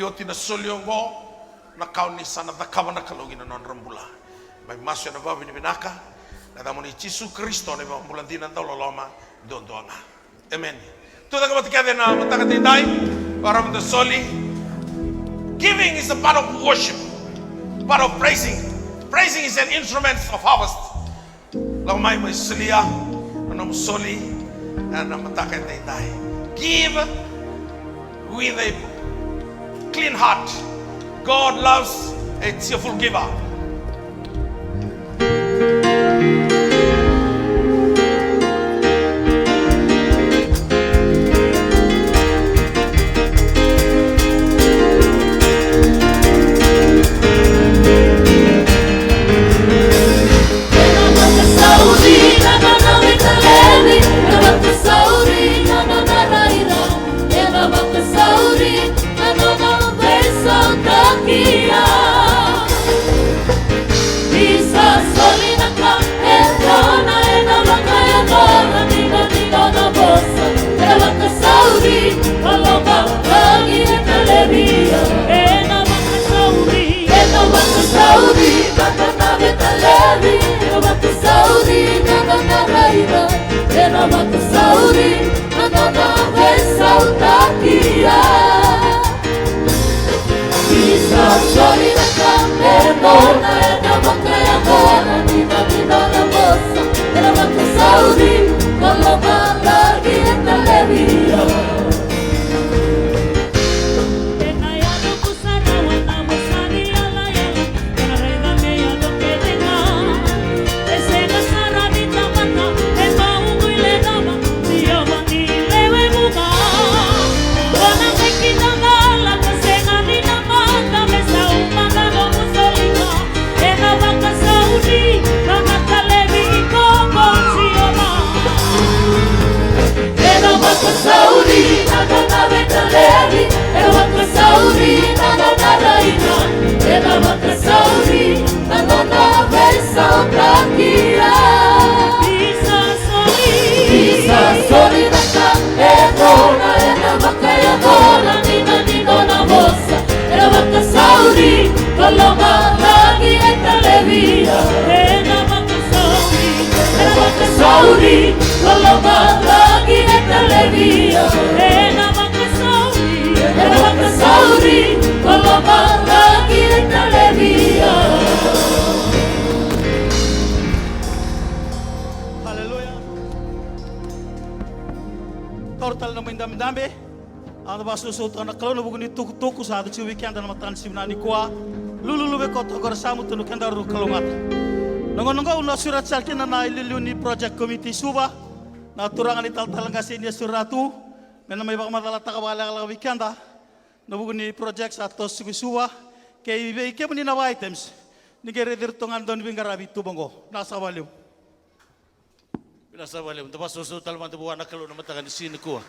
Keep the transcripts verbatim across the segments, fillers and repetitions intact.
Ni oti na soli oqo, na ka o ni sa na cakava na Kalou ki na nodra bula. Mai masu ena vakavinavinaka, na yacamuni Jisu Karisito, na iVakabula dina, dauloloma duadua ga. Emeni. Tucake vata kece na mataka edaidai, vakarau meda soli. Giving is a part of worship, part of praising. Praising is an instrument of harvest. Lako mai, mai solia na nomu soli ena mataka edaidai. Give with a clean heart. God loves a cheerful giver. Ena vakasauri na nona veika laivi, ena vakasauri na nona raica, ena vakasauri na nona veisautaki. Ni sa soli na ka e dodonu, ena vakayacora ni nona vosa, ena vakasauri, ka lomana lagi e talevi. Ena vakasauri, ena vakasauri na nona veika laivi, ena vakasauri na nona raica, ena vakasauri na nona veisautaki. Ni sa soli na ka e dodonu, ena vakayacora ni nona vosa, ena vakasauri, ka lomana lagi e talevi. Ena yaco kusarawa na vosa ni yalayala, ena raica me yaco kece ga. E sega sara ni tamata e bau gui le nama, Jiova ni lewe vuqa. Ko na qai kidacala ka sega ni namata me sauma na nomu soli ga. Ena vakasauri na nona talevi iko ko Jiova. Ena vakasauri na nona veika laivi, ena vakasauri na nona raica, ena vakasauri na nona veisautaki. Ni sa soli, ni sa soli na ka e dodonu, ena vakayacora ni nona vosa, ena vakasauri, ka lomana lagi e talevi. Ena vakasauri, ena vakasauri, ka lomana lagi e talevi. Ena vakasauri, ena vakasauri, ka lomana lagi e talevi. Aleluya. Taura tale na nomu idabedabe. Au na vakasausautaka na Kalou ena vuku ni tukutuku sa yaco tiko vei keda ena mataka ni siga nikua. Lululu vei koya toka qori, sa mudu na kedaru kalougata. Na gauna oqo au na sureta sara kina na iliuliu ni project committee i Suva, na turaga na italatala qase ni Asu Ratu, me na mai vakamacalataka vakalekaleka vei keda na vuku ni project sa toso tiko i Suva, kei vei kemuni na vaka items. Ni qai raici iratou ga na dauniveiqaravi i tuba oqo. Vinaka saka vakalevu. Vinaka saka vakalevu. Da vakasausautaka tale mada vua na Kalou na mataka ni siga nikua.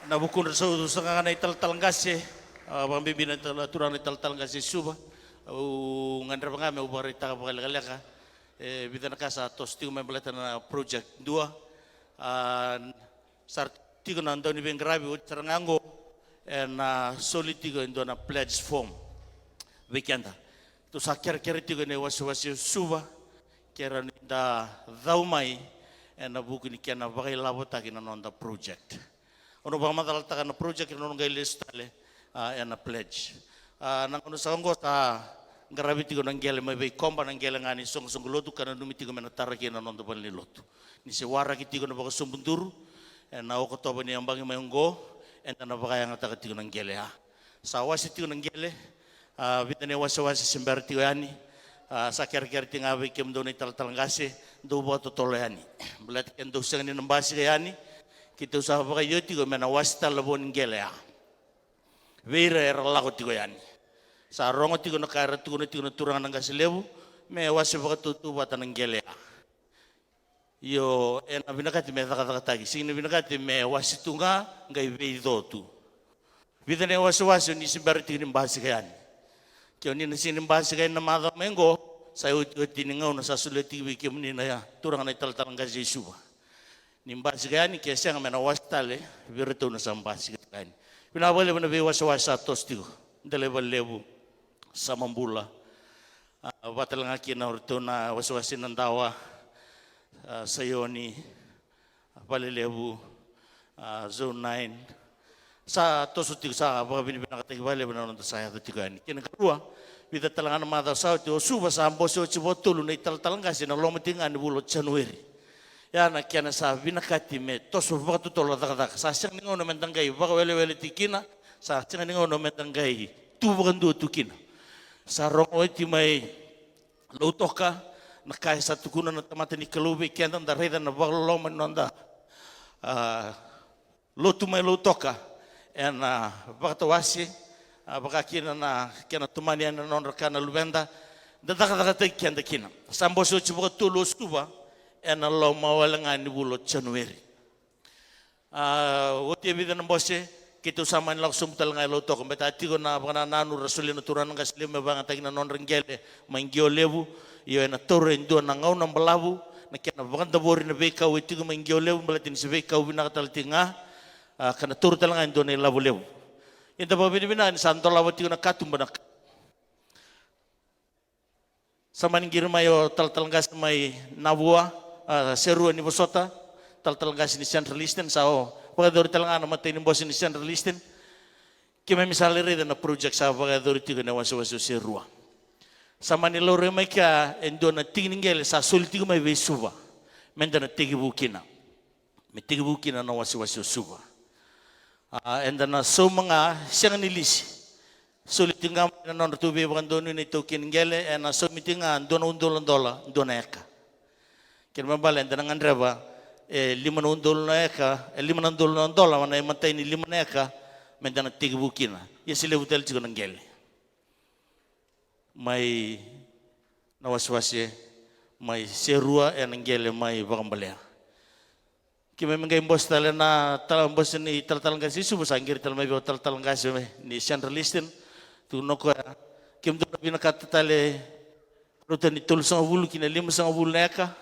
Na vukudra sa, sa ka ga na italatala qase, a, vakabibi na itala-, turaga na italatala qase i Suva. Au gadreva ga meu vakaraitaka vakalekaleka e vica na ka sa toso tiko mai baleta na project dua. A, sa tiko na dauniveiqaravi, oti sara ga oqo ena soli tiko e dua na pledge form vei keda. Tou sa kerekere tiko ena iwasewase o Suva, ke rawa ni da cau mai ena vuku ni kena vakailavotaki na noda project. Au na vakamacalataka na project, na noda qai lesu tale, a, ena pledge. A, na gauna sa oqo sa qaravi tiko na qele mai vei Koba, na qele ga ni soqosoqo lotu, ka nanumi tiko me na tara kina na noda valenilotu. Ni se waraki tiko na vakasobuduru ena Okotova ni yabaki mai oqo, eda na vakayagataka tiko na qele ya. Sa wase tiko na qele, a, vica na iwasewase se bera tiko yani, a, sa kerekere tiko ga vei kemudou na italatala qase, dou vakatotolo yani. Baleta ke dou sega ni na basika yani, keitou sa vakaio tiko me na wase tale na vo ni qele ya vei ira era lako tiko yani. Sa rogo tiko na ka era tukuna tiko na turaga na qase levu, me wase vakatautauvata na qele ya. Io, ena vinakati me cakacakataki, sega ni vinakati me wase tu ga qai veico tu. Vica na iwasewase o ni se bera tiko ni basika yani. Ke o ni na sega ni basika yani na macawa mai oqo, sa iotioti ni gauna sa solia tiko vei kemuni na turaga na italatala qase i Suva. Ni basika yani, ke sega me na wase tale vei iratou na sa basika tiko yani. Vinaka vakalevu na veiwasewase sa toso tiko. Delai Valevu, Samabula, a, vakatalega kina o ratou na wasewase na Dawa, a, Saioni, a, Valelevu, a, Zone nine. Sa toso tiko, sa vakavinavinakataki vakalevu na noda sa yaco tiko yani. Kena karua, vica talega na macawa sa oti, o Suva sa bose oti vakatolu na italatala qase ena loma tiko ga ni vula o Janueri. Ya na kena sa vinakati me toso vakatotolo na cakacaka. Sa sega ni gauna meda qai vakawelewele tiko kina, sa sega ni gauna meda qai tu vakadua tu kina. Sa rogo oti mai Lautoka na ka e sa tukuna na tamata ni Kalou vei keda, da raica na vakaloloma ni noda, a, lotu mai Lautoka ena vakatawase, a, vaka kina na kena tomani yani na nodra ka na luveda, da cakacakataki keda kina. Sa bose oti vakatolu o Suva ena loma wale ga ni vula o Janueri. A, oti e vica na bose, keitou sa mani lako sobu tale ga e Lautoka, baleta tiko na vakanananu ra solia na turaga na qase levu me vakayagataki na nodra qele mai Qiolevu. Io, ena taura e dua na gauna balavu na kena vakadavori na veikau e tiko mai Qiolevu, baleta ni se veikau vinaka tale tiko ga, a, ka na taura tale ga e dua na ilavo levu. Ia da vakavinavinaka ni sa dolava tiko na katuba na ka. Sa mani qiri mai o talatala qase mai Navua, a, Serua ni vosota, talatala qase ni Central Eastern, sa o vakayacori tale ga na matai ni bose ni Central Eastern. Keimami sa lai raica na project sa vakayacori tiko ena wasewase o Serua. Sa mani laurai mai kea e dua na tiki ni qele sa soli tiko mai vei Suva, meda na tekivu kina. Me tekivu kina na wasewase o Suva. A, eda na sauma ga, sega ni lisi. Soli tiko ga mai na nodratou veivakadonui na itaukei ni qele, ena saumi tiko ga dua na udolu na dola dua na eka. Kena ibalebale eda na gadreva e lima na udolu na eka, e lima na udolu na dola na imatai ni lima na eka, meda na tekivu kina. Ia se levu tale tiko na qele mai na wasewase mai Serua ena qele mai Vakabalea. Keimami qai bose tale na tala, bose ni talatala qase i Suva, sa qiri tale mai vei au talatala qase ni Central Eastern, tukuna o koya, kemudou na vinakata tale rauta ni tolusagavulu ki na limasagavulu na eka?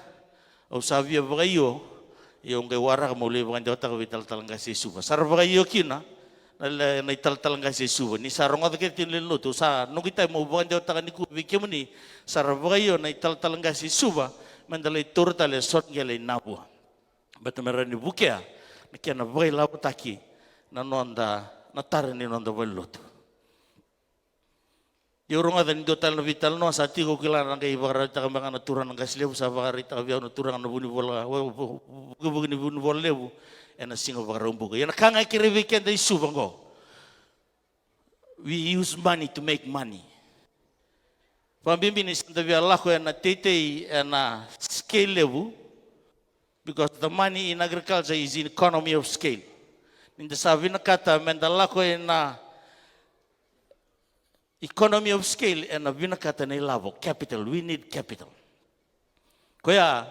Au sa via vakaio, ia au qai waraka meu lai vakadewataka vei talatala qase i Suva. Sa ra vakaio kina na le-, na italatala qase i Suva. Ni sa rogoca kece tiko na lewe ni lotu, au sa noqu itavi meu vakadewataka nikua vei kemuni, sa ra vakaio na italatala qase i Suva meda lai taura tale e so na qele i Navua. Baleta me rawa ni vukea na kena vakailavotaki na noda, na tara ni noda valenilotu. Ia au rogoca ni dua tale na veitalanoa sa tiko, au kila na qai vakaraitaka beka ga na turaga na qase levu, sa vakaraitaka vei au na turaga na vunivola, vu-, vu-, vukevuke ni vunivola levu ena siga Vakaraubuka. Ia na ka ga e kerei vei keda i Suva oqo, we use money to make money. Vakabibi ni sa da via lako ena teitei ena scale levu, because the money in agriculture is in economy of scale. Ni da sa vinakata meda lako ena economy of scale, ena vinakata na ilavo, capital. We need capital. Koya,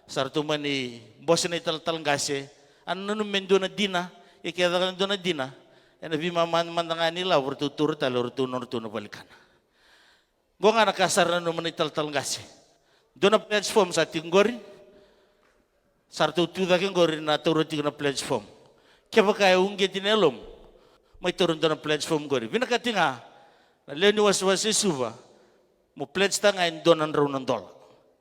sa ratou mani bose na italatala qase, a nanuma me dua na dina, ia ke caka na dua na dina, ena veimama mada ga ni ilavo ratou taura tale o ratou nodratou na valenikana. Qo ga na ka sa ra nanuma na italatala qase. Dua na platform sa tiko qori, sa ratou tu cake qori na taura tiko na platform. Kevaka e uqeti na yalomu, mai taura dua na platform qori. Vinakati ga na lewe ni wasewase e Suva, mo pledge taka ga e dua na drau na dola.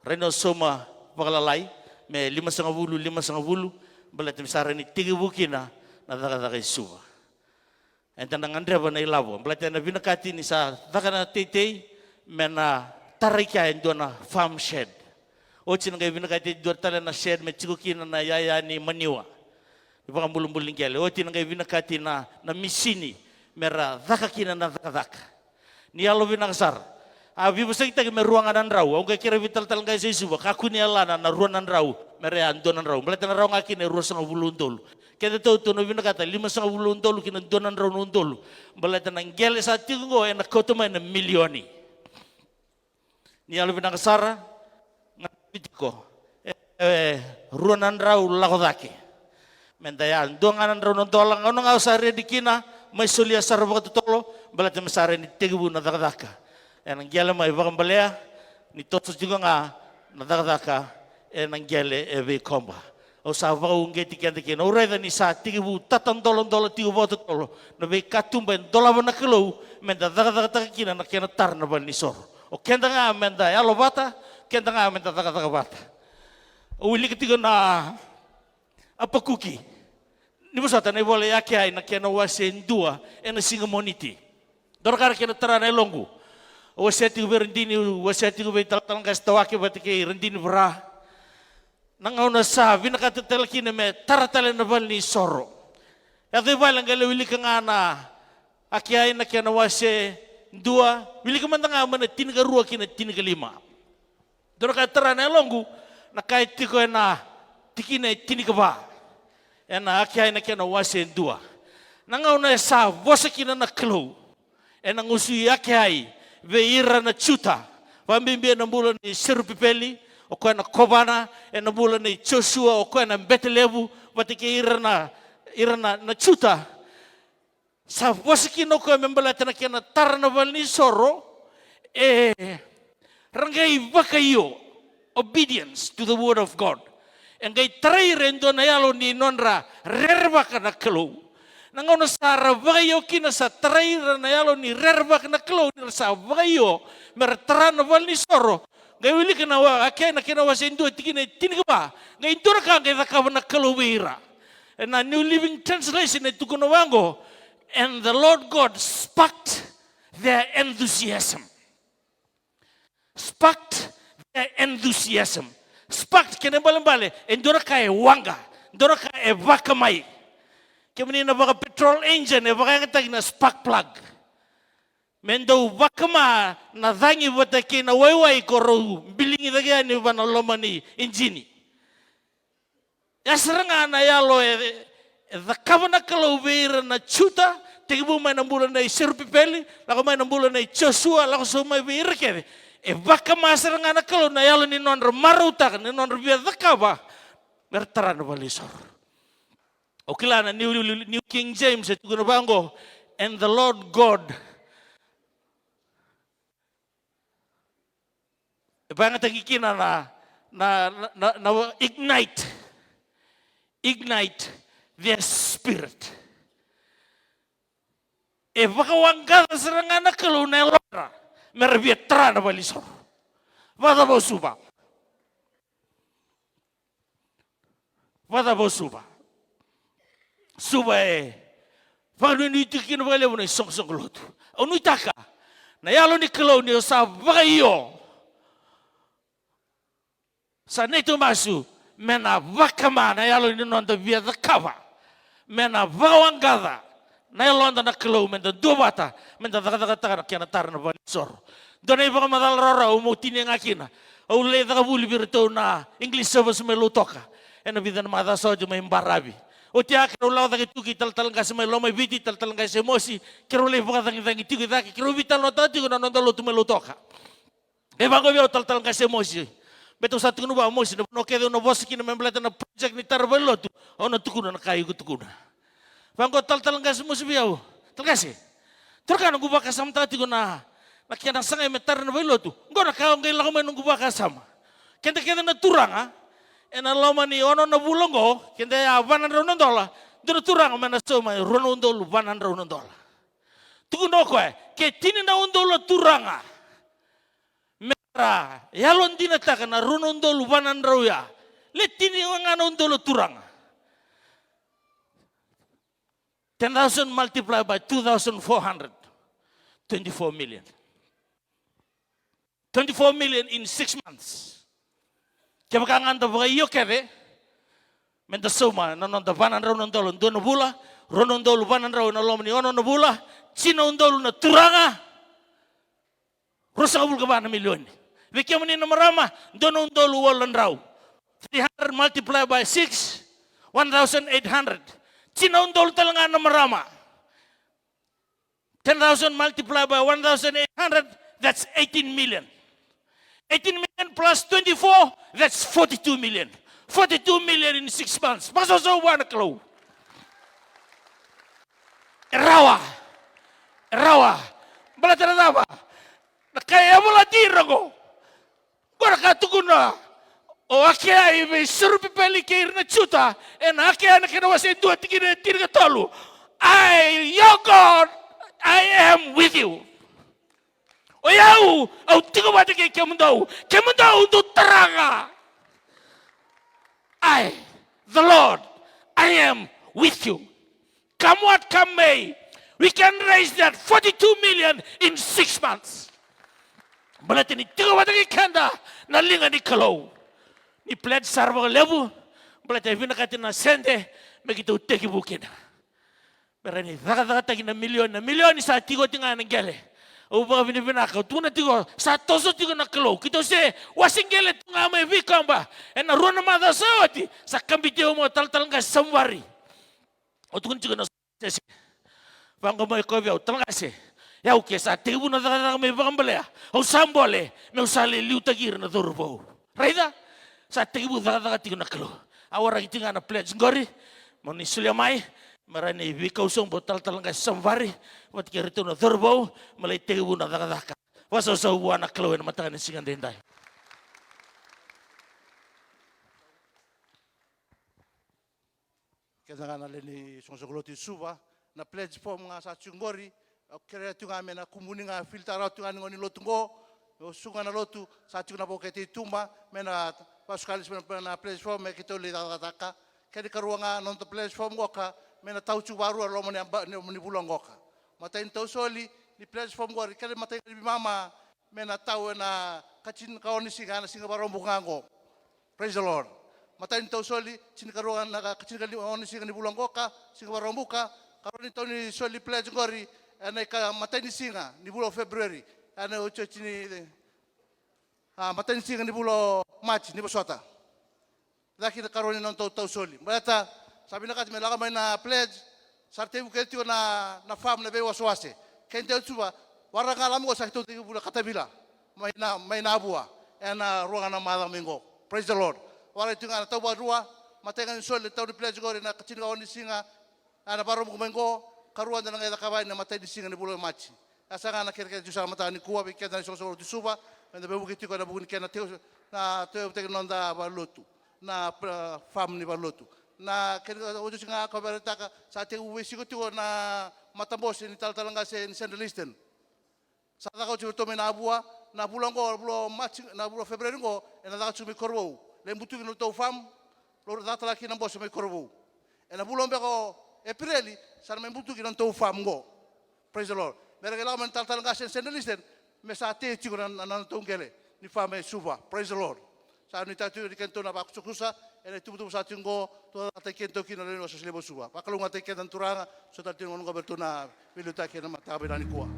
Rawa ni o sauma vakalalai me limasagavulu, limasagavulu, baleta me sa rawa ni tekivu kina na cakacaka i Suva. Eda na gadreva na ilavo, baleta ena vinakati ni sa caka na teitei me na tarai kea e dua na farm shed. Oti na qai vinakati e dua tale na shed me tiko kina na yaya ni maniwa, ni vakabulubulu ni qele. Oti na qai vinakati na, na misini me ra caka kina na cakacaka. Ni yalovinaka sara. A veivosakitaki me rua ga na drau. Au qai kerea vei talatala qase i Suva, kakua ni yalana na rua na drau me ra ya dua na drau. Baleta na rawa ga kina e ruasagavulu na udolu. Kedatou tou na vinakata limasagavulu na udolu ki na dua na drau na udolu. Baleta na qele sa tiko qo ena kauta mai na milioni. Ni yalovinaka sara, ga vei tiko e, e rua na drau lako cake. Meda ya dua ga na drau na dola, gauna ga o sa redi kina, mai solia sara vakatotolo, baleta me sa rawa ni tekivu na cakacaka. Ena qele mai Vakabalea, ni toso tiko ga na cakacaka ena qele e Veikoba. Au sa vakauqeti keda kina. Au raica ni sa tekivu tatadoladola tiko vakatotolo na veikatuba e dolava na Kalou me da cakacakataka kina na kena tara na valenisoro. O keda ga me da yalovata, keda ga me da cakacaka vata. Au wilika tiko na Apakuki. Ni vosota na ivola i Akeai na kena wase dua ena siga Moniti. Dua na ka na kena tara na yaloqu. Au wasea tiko vei Radini, au wasea tiko vei talatala qase Tawake vata kei Radini Vara. Na gauna sa vinakata tale kina me tara tale na valenisoro. Yaco i vale qai lai wilika ga na Akeai na kena wase dua, wilika mada ga mai na tinikarua ki na tinikalima. Dua na ka e tara na yaloqu, na ka e tiko ena tikina e tinikava. Ena Akeai na kena wase dua. Na gauna e sa vosa kina na Kalou ena gusu i Akeai vei ira na Juta, vakabibi ena bula nei Serupepeli, o koya na kovana, ena bula nei Josua, o koya na bete levu, vata kei ira na, ira na, na Juta. Sa vosa kina o koya me baleta na kena tara na valenisoro, e, ra qai vakaio, obedience to the word of God. E qai tarai ira e dua na yalo ni nodra rerevaka na Kalou. Na gauna sa ra vakaio kina, sa tarai ira na yalo ni rerevaka na Kalou, ni ra sa vakaio me ra tara na valenisoro. Qai wilika na wa, Akeai na kena wase dua tikina e tinikava. Qai dua na ka qai cakava na Kalou vei ira. Ena New Living Translation e tukuna vaqo, "And the Lord God sparked their enthusiasm." Sparked their enthusiasm. Sparked, kena ibalebale, e dua na ka e waqa, dua na ka e vakamai. Kemuni na vaka petrol engine, e vakayagataki na spark plug. Me dau vakama na cagi vata kei na waiwai ko rau biligi cake yani va na loma ni ijini. Ya sara ga na yalo e, e cakava na Kalou vei ira na Juta, tekivu mai na bula nei Serupepeli, lako mai na bula nei Josua, lako sau mai vei ira kece. E vakama sara ga na Kalou na yalo ni nodra marautaka, ni nodra via cakava, me ra tara na valenisoro. O kila na New, New King James e tukuna vaqo, "And the Lord God." E vakayagataki kina na, na, na, na, na ignite. Ignite their spirit. E vakawaqaca sara ga na Kalou na yalodra me ra via tara na valenisoro. Vakacava o Suva? Vakacava o Suva? Suva e vakanuinui tiko kina vakalevu na isoqosoqo lotu. Au nuitaka na yalo ni Kalou ni o sa vakaio. Sa neitou masu me na vakama na yalo ni noda via cakava. Me na vakawaqaca na yaloda na Kalou, me da duavata, me da cakacakataka na kena tara na valenisoro. Dua na ivakamacala rawarawa au mau tinia ga kina. Au lai cakavuli vei iratou na English service mai Lautoka ena vica na macawa sa oti mai baravi. Oti ya keirau lako cake tu kei talatala qase mai Lomaiviti, talatala qase Mosi, keirau lai vakacagicagi tiko i cake, keirau veitalanoataka tiko na noda lotu mai Lautoka. E vaqo vei au talatala qase Mosi. Baleta au sa tukuna vua, Mosi, na vanua kece au na vosa kina me baleta na project ni tara valelotu, au na tukuna na ka iko tukuna. Vaqo talatala qase Mosi vei au, "Tala qase, toro ka noqu vakasamataka tiko na, na kena sagai me tara na valelotu. Qo na ka au qai lako mai noqu vakasama. Keda kece na turaga, ena loma ni ono na vula qo, keda ya va na drau na dola, dua na turaga me na sauma e rua na udolu va na drau na dola." Tukuna o koya, ke tini na udolu na turaga me ra yalodinataka na rua na udolu va na drau ya. Le tini ga na udolu turaga. Ten thousand multiplied by two thousand four hundred. Twenty-four million. Twenty-four million in six months. Kevaka ga da vakaio kece, me da sauma na noda va na drau na dola dua na vula, rua na udolu va na drau ena loma ni ono na vula, tini na udolu na turaga, ruasagavulu ka va na milioni. Vei kemuni na marama, dua na udolu walu na drau. Three hundred multiplied by six, one thousand eight hundred. Tini na udolu tale ga na marama. Ten thousand multiplied by one thousand eight hundred, that's eighteen million. Eighteen million plus twenty-four, that's forty-two million. Forty-two million in six months. Vakasausau vua na Kalou. E rawa. E rawa. Baleta na cava? Na ka e yavalati ira qo. Qo na ka tukuna O Akea i vei Serupepeli kei ira na Juta, ena Akea na kena wase e dua tikina e tinikatolu. I, your God, I am with you. O yau, au tiko vata kei kemudou, kemudou dou tara ga. I, the Lord, I am with you. Come what come may, we can raise that forty-two million in six months. Baleta ni tiko vata kei keda na liga ni Kalou. Ni pledge sara vakalevu, baleta e vinakati na sede me keitou tekivu kina. Me rawa ni cakacakataki na milioni, na milioni sa tiko oti ga ena qele. Au vakavinavinaka, au tukuna tiko, sa toso tiko na Kalou. Keitou se wase qele tu ga mai Vikaba ena rua na macawa sa oti, sa kabiti au mai o Talatala Qase Samuvari. Au tukuna tiko na sese. Vaqo mai koya vei au, Talatala Qase, o yau ke sa tekivu na cakacaka mai Vakabalea, au sa bole, meu sa lai liutaki ira na cauravou. Raica, sa tekivu cakacaka tiko na Kalou. A waraki tiko ga na pledge qori, mo ni solia mai, me rawa ni veikau sobu o Talatala Qase Samuvari vata kei iratou na cauravou, me lai tekivu na cakacaka. Vakasausau vua na Kalou ena mataka ni siga daidai. Keda ga na lewe ni soqosoqo lotu i Suva, na pledge form ga sa tiko qori. Au kerea tiko ga me na kumuni ga, filter out tiko ga ni gauna ni lotu qo. Meu suka ga na lotu, sa tiko na vokete i tuba, me na vakasuka lesu mai na pledge form me keitou lai cakacakataka. Kena ikarua ga, na noda pledge form qoka, me na tau tiko vakarua loma ni aba-, ni, ni vula qoka. Matai ni tau soli ni pledge form qori, kena matai ni veimama, me na tau ena ka tinikaono ni siga, na siga Vakaraubuka ga qo. Praise the Lord. Matai ni tau soli, tinikarua na ka, tinikaono ni siga ni vula qoka, siga Vakaraubuka. Karua ni tau ni soli pledge qori, ena ika matai ni siga ni vula o February, ena iotioti ni, a, matai ni siga ni vula o Maji, ni vosota. Caka na karua ni noda tau, tau soli. Baleta sa vinakati me lako mai na pledge, sa ra tekivu kece tiko na, na farm, na veiwasewase. Kei na tau Suva, waraka ga lama qo sa keitou tekivu na katavila mai na, mai Navua ena rua ga na macawa mai qo. Praise the Lord. Waraki tiko ga na tau vakarua, matai ga ni soli na tau ni pledge qori na tinikaono ni siga, a, na Vakaraubuka mai qo, karua da na qai cakava ena matai ni siga ni vula o Maji. A, sa ga na kerekere tiko sara mataka nikua vei keda na isoqosoqo lotu i Suva, meda veivuke tiko ena vuku ni kena teu, na teuteki na noda valenilotu, na, e, farm ni valenilotu. Na kena iotioti ga ka vakaraitaka, sa tekivu veisiko tiko na matabose ni talatala qase ni Central Eastern. Sa caka oti vei ratou mai Navua, na vula qo, vula o Maji, na vula o February qo, ena caka tiko mai Korovou. Lai butuki na nodratou farm, lai caka tale ga kina na bose mai Korovou. Ena vula beka o Epereli, sa na mai butuki na nodratou farm qo. Praise the Lord. Me ra qai lako mai na talatala qase ni Central Eastern, me sa tei tiko na, na, na nodratou qele ni farm e Suva. Praise the Lord. Sa nuitaki tiko ni keitou na vakusakusa ena ituvatuva sa tiko qo, tou cakacakataki keitou kina na lewe ni wasewase levu o Suva. Vakalougatataki keda na Turaga, so tale tiko na gauna qo vei ratou na veiliutaki ena mataka vinaka nikua.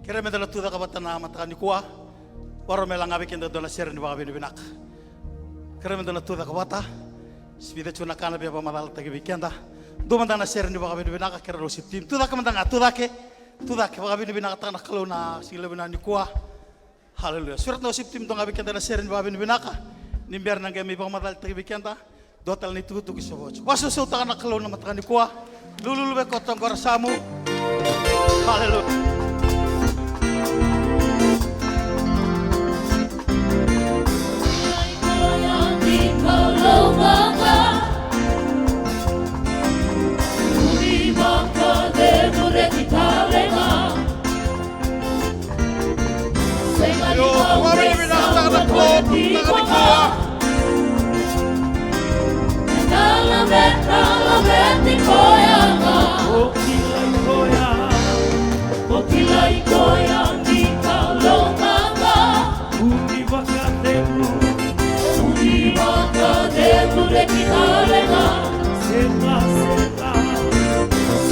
Kerea meda na tucake vata na mataka nikua. Vakarau me laga vei keda e dua na sere ni vakavinavinaka. Kerea meda na tucake vata. Se vica tiko na ka na via vakamacalataki vei keda. Dua mada na sere ni vakavinavinaka, kerea na worship team. Tucake mada ga, tucake. Tucake, vakavinavinakataka na Kalou na siga levu nikua. Hallelujah. Sureta na worship team, dua ga vei keda na sere ni vakavinavinaka. Ni bera na qai mai vakamacalataki vei keda. Dua tale na itukutuku se vosa. Vakasausautaka na Kalou na mataka nikua. Lululu vei koya toka qo, ra sa mu. Hallelujah. Io, vakavinavinakataka na Kalou, na mataka nikua.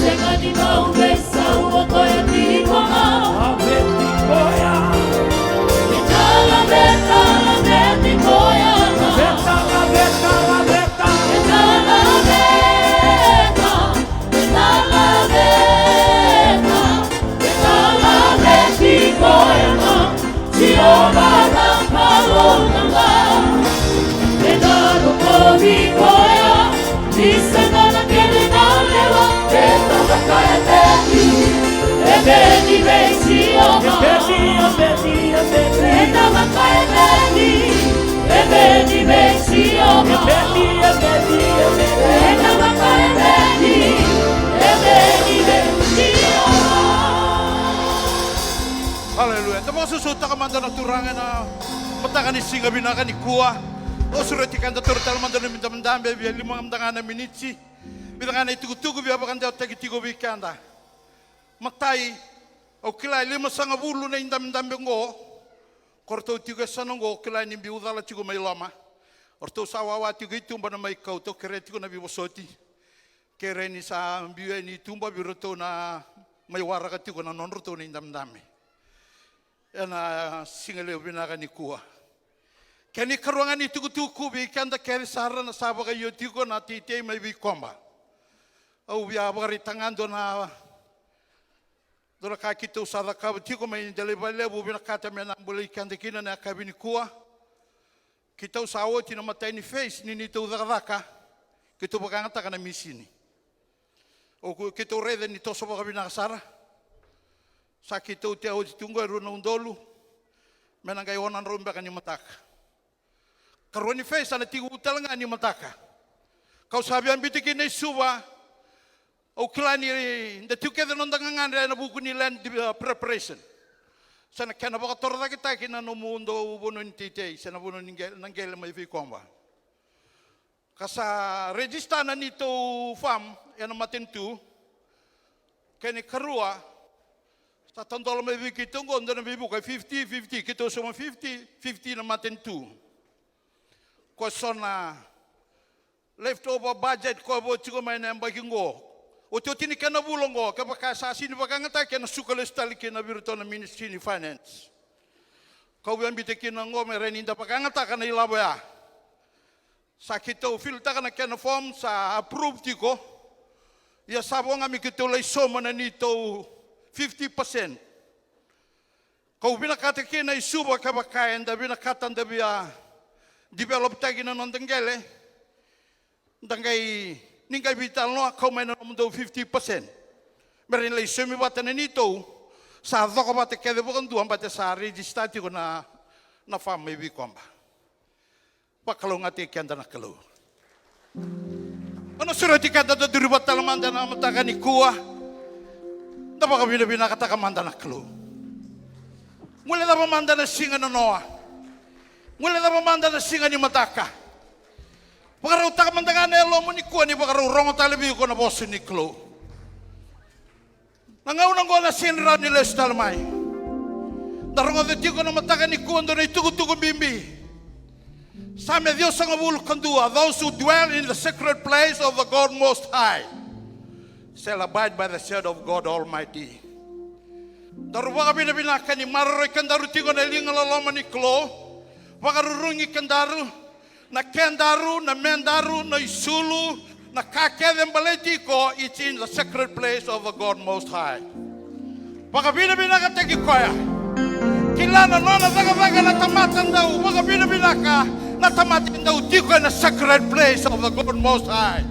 Sega ni bau veisau o koya tiko ga. Laveti koya. E na laveta, laveta. Ebeni, ebeni. Eda vaka ebeni, ebeni vei Jiova. Ebeni, ebeni, ebeni. Eda vaka ebeni, ebeni vei Jiova. Haleluya. Da vakasausautaka mada na Turaga ena mataka ni siga vinaka nikua. Au sureti keda, taura tale mada na nomu idabedabe, via lima mada ga na miniti. Vica ga na itukutuku via vakadewataki tiko vei keda. Matai, au kila e limasagavulu na idabedabe oqo. Ko ratou tiko e yasana oqo, au kila ni biu cala tiko mai loma. O ratou sa wawa tiko i tuba na mai kauta, au kerea tiko na veivosoti. Kerea ni sa biu yani i tuba vei iratou na mai waraka tiko na nodratou na idabedabe. Ena siga levu vinaka nikua. Kena ikarua ga ni tukutuku vei keda kece sara na sa vakaio tiko na teitei mai Veikoba. Au via vakaraitaka ga dua na, dua na ka keitou sa cakava tiko mai Delaivale Levu, vinakata me na bolei keda kina na yakavi nikua. Keitou sa oti na matai ni phase ni neitou cakacaka, keitou vakayagataka na misini. O keitou raica ni toso vakavinaka sara. Sa keitou tea oti tu qo e rua na udolu, me na qai ono na drau beka ni mataka. Karua ni phase sa na tekivu tale ga ni mataka. Kau sa via biuta kina i Suva. Au kila ni da tiko kece na noda gagadre ena vuku ni land, uh, preparation. Se na kena vakatorocaketaki na nomu dau vanua ni teitei, se na vanua ni qe-, na qele mai Veikoba. Ka sa register na neitou farm ena matanitu. Kena ikarua, sa tadola mai vei keitou oqo dua na veivuke fifty fifty, keitou sauma fifty fifty na matanitu. Ko so na leftover budget ko vo tiko mai na yabaki oqo. Otioti ni kena vula oqo, kevaka sa sini vakayagataki, ena suka lesu tale kina vei iratou na Ministry ni Finance. Kau via biuta kina oqo me rawa ni da vakayagataka na ilavo ya. Sa keitou fill-taka na kena form, sa approve tiko. Ia sa vo ga me keitou lai sauma na neitou fifty percent. Kau vinakata kina i Suva, kevaka eda vinakata da via develop-taki na noda qele, da qai, ni qai veitalanoa, kau mai na nomudou fifty percent. Me rawa ni lai saumi vata na neitou, sa coko vata kece vakadua, baleta sa register tiko na, na farm mai Veikoba. Vakalougatataki keda na Kalou. Au na sureti keda da duri vata tale mada na mataka nikua. Da vakavinavinakataka mada na Kalou. Guilecava mada na siga nanoa. Guilecava mada na siga ni mataka. Vakarautaka mada ga na yalomu nikua ni vakarau rogo tale vei iko na vosa ni Kalou. Na gauna oqo na sega ni rawa ni lesu tale mai. Da rogoca tiko na mataka nikua dua na itukutuku bibi. Same ciwasagavulu ka dua, those who dwell in the secret place of the God Most High shall abide by the shadow of God Almighty. Daru vakavinavinaka ni maroroi kedaru tiko na liga loloma ni Kalou. Vakarurugi kedaru, na kedaru, na medaru, na isulu, na ka kece baleti iko, it's in the secret place of the God Most High. Vakavinavinakataki koya. Kila na nona cakacaka na tamata dau vakavinavinaka, na tamata e dau tiko ena secret place of the God Most High.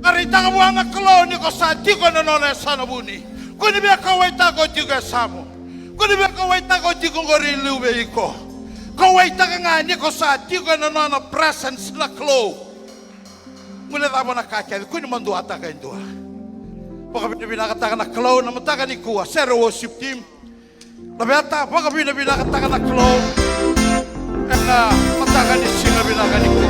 Ka raitaka vua na Kalou ni ko sa tiko ena nona yasana vuni. Kua ni via kauwaitaka o tiko e yasamu. Kua ni via kauwaitaka o tiko qori e liu vei iko. Kauwaitaka ga ni ko sa tiko ena nona presence na Kalou. Guilecava na ka kece, kua ni maduataka e dua. Vakavinavinakataka na Kalou na mataka nikua. Sere worship team. Laveta, vakavinavinakataka na Kalou ena mataka ni siga vinaka nikua.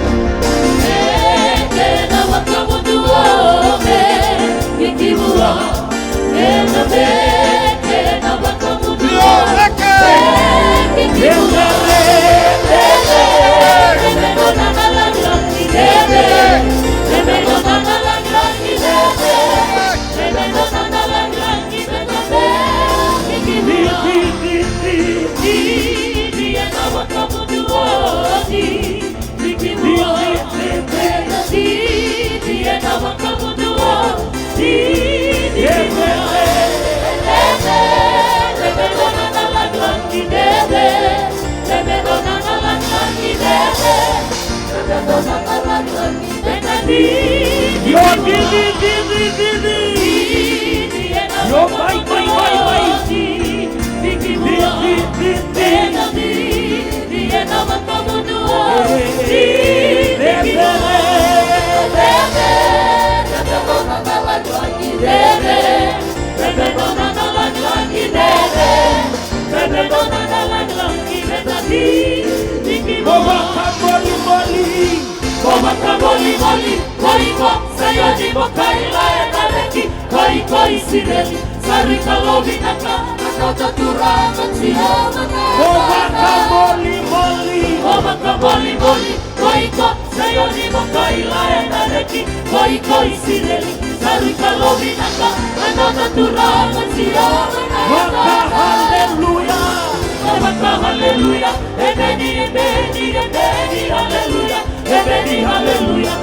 Yo, di, di, di, di, di, di. Yo, mai, mai, mai, mai. Di, di, di, di, di, Dede, bebe dona na lagilagi dede, bebe dona na lagilagi dede. Mo vakamolimoli, mo vakamolimoli, ko iko Saioni mo kaila ena reki, ko iko Isireli, sa rui kalovinaka na noda Turaga Jiova. Mo vakamolimoli, mo vakamolimoli, ko iko Saioni mo kaila ena reki, ko iko Isireli, sa rui kalovinaka na noda Turaga Jiova. Vaka haleluya. Vaka haleluya. Emeni, emeni, emeni, haleluya. Emeni, haleluya.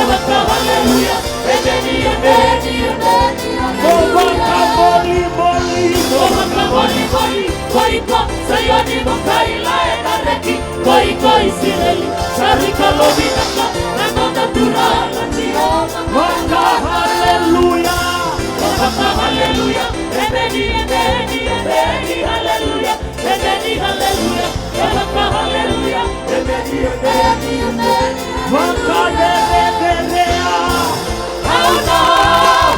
Vaka haleluya. Emeni, emeni, emeni, haleluya. Mo vakamolimoli, mo vakamolimoli, ko iko Saioni mo kaila ena reki, ko iko Isireli, sa rui kalovinaka na noda Turaga Jiova. Vaka haleluya. Vaka haleluya. Emeni, emeni, emeni, haleluya. Emeni, haleluya. Vaka haleluya. Emeni, emeni, emeni. Vakavereverea. Au na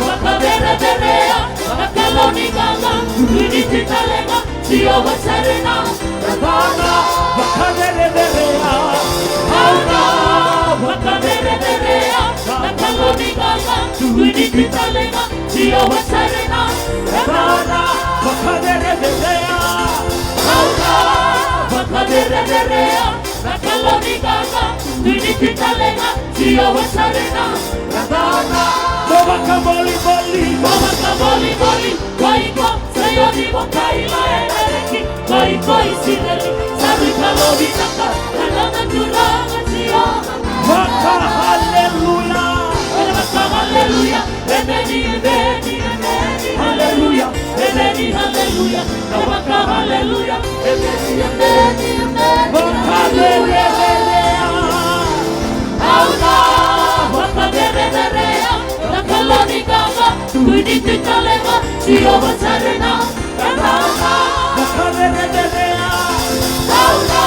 vakavereverea na Kalou ni qaqa, Tui ni tui tale ga, Jiova Jireh. Au na vakavereverea. Au na vakavereverea na Kalou ni qaqa, Tui ni tui tale ga, Jiova Jireh. Au na vakavereverea. Au na vakavereverea na Kalou ni qaqa, Tui ni tui tale ga, Jiova Jireh. Mo vakamolimoli, mo vakamolimoli, ko iko Saioni mo kaila ena reki, ko iko Isireli, sa rui kalovinaka na noda Turaga Jiova. Vaka haleluya. Vaka haleluya. Emeni, emeni, emeni, haleluya. Emeni, haleluya. Vaka haleluya. Emeni, emeni, emeni, haleluya. Vakavereverea. Au na vakavereverea na Kalou ni qaqa, Tui ni tui tale ga, Jiova Jireh. Au na vakavereverea. Au na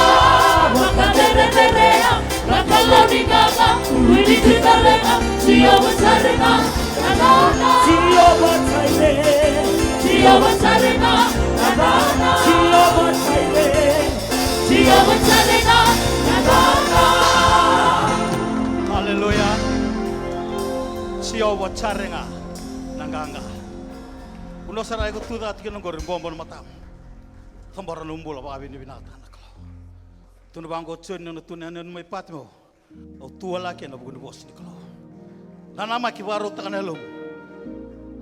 vakavereverea na Kalou ni qaqa, Tui ni tui tale ga, Jiova Jireh. Jiova Jireh. Jiova Jireh. Jiova Jireh. Jiova Jireh. Haleluya. Jiova Jireh ga na qaqa. Vanua sara iko tu cake kina qori, bobo na matamu. Cabora na bula, vakavinavinakataka na Kalou. Tukuna vaqo o Joni na nona tukuna ena yanuyanu mai Patimeo. Au tu wale ga kina ena vuku ni vosa ni Kalou. Nanamaki, vakarautaka na yalomu.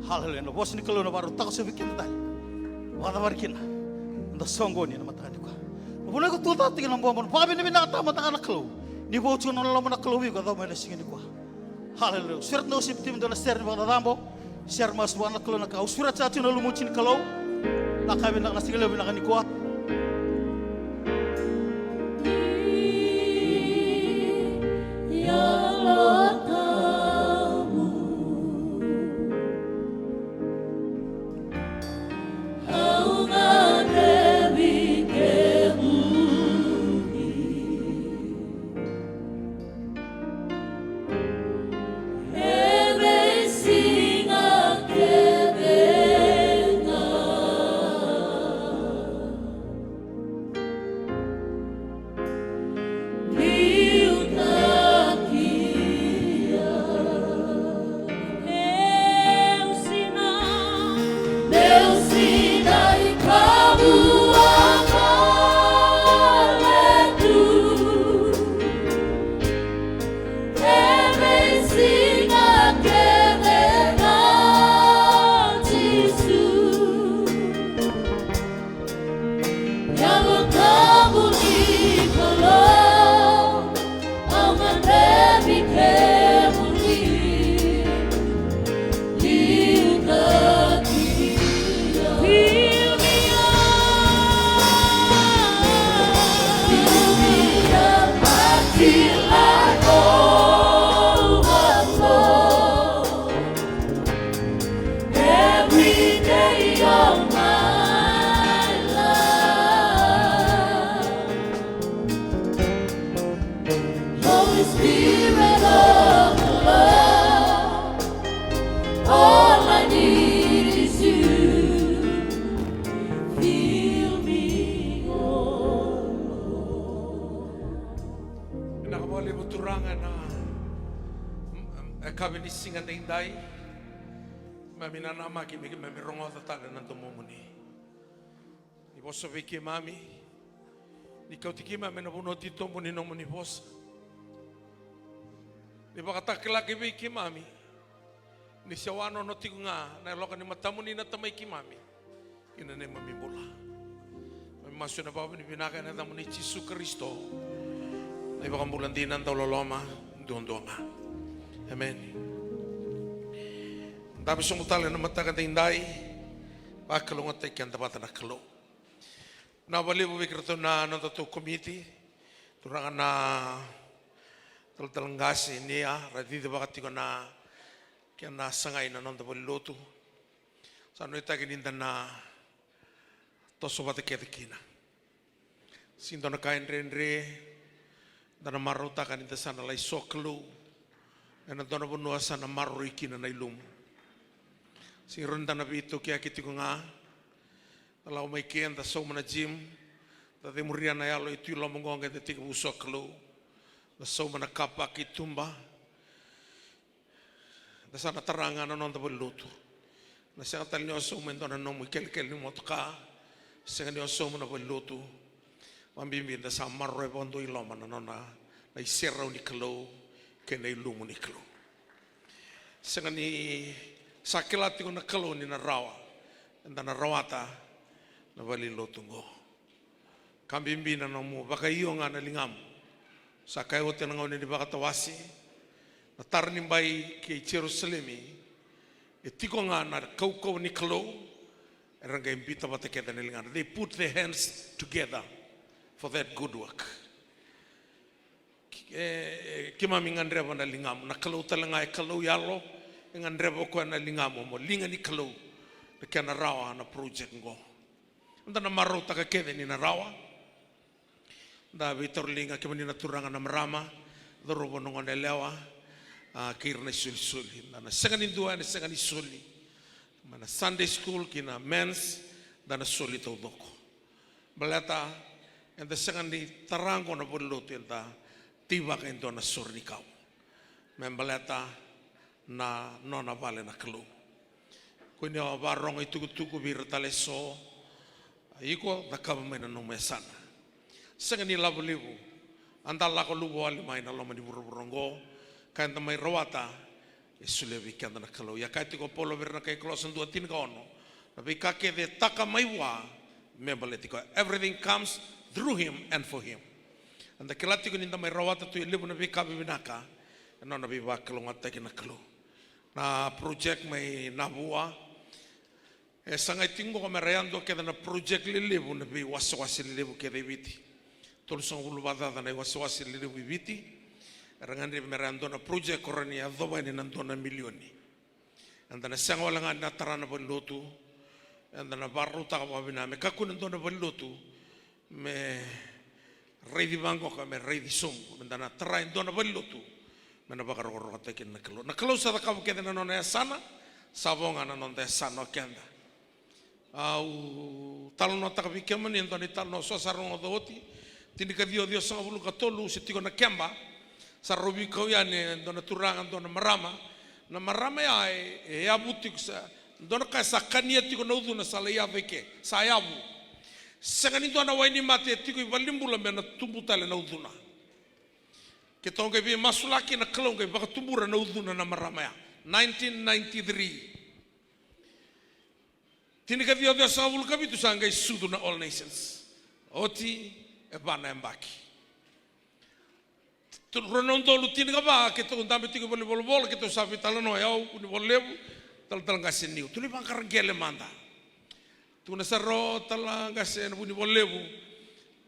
Haleluya. Na vosa ni Kalou na vakarautaka sobu kina tale. Vakacavari kina. Eda soqoni ena mataka nikua. Na vanua iko tu cake kina, bobo, vakavinavinakataka mada ga na Kalou. Ni vo tiko na loloma na Kalou vei iko, yacova mai na siga nikua. Haleluya. Sureta na worship team me dua na sere ni vakacacabo. Sere masu vua na Kalou na ka. Au sureta sara tiko na lumuti ni Kalou. Na ka vinaka, na siga levu vinaka nikua. Yakavi ni siga daidai, keimami nanamaki me keimami rogoca tale na domomuni. Ni vosa vei keimami, ni kauti keimami ena vanua titobu ni nomuni vosa. Ni vakatakilaki vei keimami ni se wanono tiko ga na yaloka ni matamuni na Tamai keimami kina neimami bula. Keimami masu ena vakavinavinaka ena yacamuni Jisu Karisito, na iVakabula dina, dauloloma duadua ga. Emeni. Dabe sobu tale ena mataka daidai, vakalougatataki keda vata na Kalou. Vinaka vakalevu vei kedatou na nodatou komiti, turaga na talatala qase Nia, ra cicivaka tiko na kena sagai na noda valenilotu. Sa nuitaki ni da na toso vata kece kina. Sega ni dua na ka e dredre, da na marautaka ni da sa na lai sokalou ena dua na vanua sa na maroroi kina na ilumu. Sega ni rawa ni da na veitokiyaki tiko ga, da lako mai ke, da sauma na gym, da cemuria na yalo e tu i loma qo, qai da tekivu sokalou, da sauma na car park i tuba. Da sa na tara ga na noda valenilotu. Na sega tale ni o sauma e dua na nomu ikelekele ni motoka, sega ni o sauma na valenilotu. Vakabibi da sa maroroya vakadua i loma na nona, na iserau ni Kalou kei na ilumu ni Kalou. Sega ni sa kila tiko na Kalou ni na rawa eda na rawata na valenilotu oqo. Ka bibi na nomu vakaio ga na ligamu. Sa kaya oti ena gauna ni vakatawase, na tara ni bai kei Jerusalemi, e tiko ga na kaukauwa ni Kalou, era qai biuta vata kece na ligana. They put their hands together for that good work. E, e, keimami gadreva na ligamu. Na Kalou tale ga e Kalou yalo, e gadreva o koya na ligamu, mo liga ni Kalou, na kena rawa na project qo. Da na marautaka kece ni na rawa. Da veitauriliga kemuni na turaga, na marama, cauravou, na goneyalewa, a, kei ira na isolisoli. Da na sega ni dua ena sega ni soli. Mai na Sunday school ki na men's, da na soli taucoko. Baleta eda sega ni tara oqo na valenilotu, eda teivaka e dua na sore ni kau me baleta na nona vale na Kalou. Kua ni o vakarogo itukutuku vei ira tale eso. A, iko cakava mai na nomu yasana. Sega ni lavo levu, a da lako luvawale mai na loma ni vuravura oqo, ka eda mai rawata, e solia vei keda na Kalou. Ia kaya tiko o Paula vei ira na kai Kolosa dua, tinikaono, na veika kece e taka mai vua me baleti koya. Everything comes through him and for him. Eda kila tiko ni da mai rawata tu e levu na veika vivinaka, e nona veivakalougatataki na Kalou. Na project mai Navua, e sagai tiko oqo me ra yadua kece na project lelevu, na veiwasewase lelevu kece e Viti. Tolusagavulu vakacaca na iwasewase lelevu i Viti. Era gadrevi me ra yadua na project ko ra ni yacova yani na dua na milioni. Eda na sega wale ga ni na tara na valenilotu, eda na vakarautaka vakavinaka me kakua ni dua na valenilotu me raici vaqoka, me raici sobu, me da na tara e dua na valenilotu me na vakarokorokotaki kina na Kalou. Na Kalou sa cakava kece na nona yasana, sa vo ga na noda yasana o keda. Au talanoataka vei kemuni e dua na italanoa, so sa rogoca oti. Tinikaciwa ciwasagavulu ka tolu, se tiko na keba, sa rau veikau yani e dua na turaga, dua na marama. Na marama ya e, e yavu tiko, sa dua na ka e sa kania tiko na ucuna, sa lai yaco i ke, sa yavu. Sega ni dua na wai ni mate e tiko i valenibula me na tubu tale na ucuna. Keitou qai veimasulaki, na Kalou qai vakatubura na ucuna na marama ya. Nineteen ninety-three. Tinikaciwa ciwasagavulu ka vitu sa qai sucu na All Nations. Oti e va na yabaki. Tu, rua na udolu tinikava, keitou dabe tiko i valenivolavola, keitou sa veitalanoa, o yau, Vunivola Levu, talatala qase Niu. Tou lai vaqara qele mada. Tukuna sara o talatala qase na Vunivola Levu,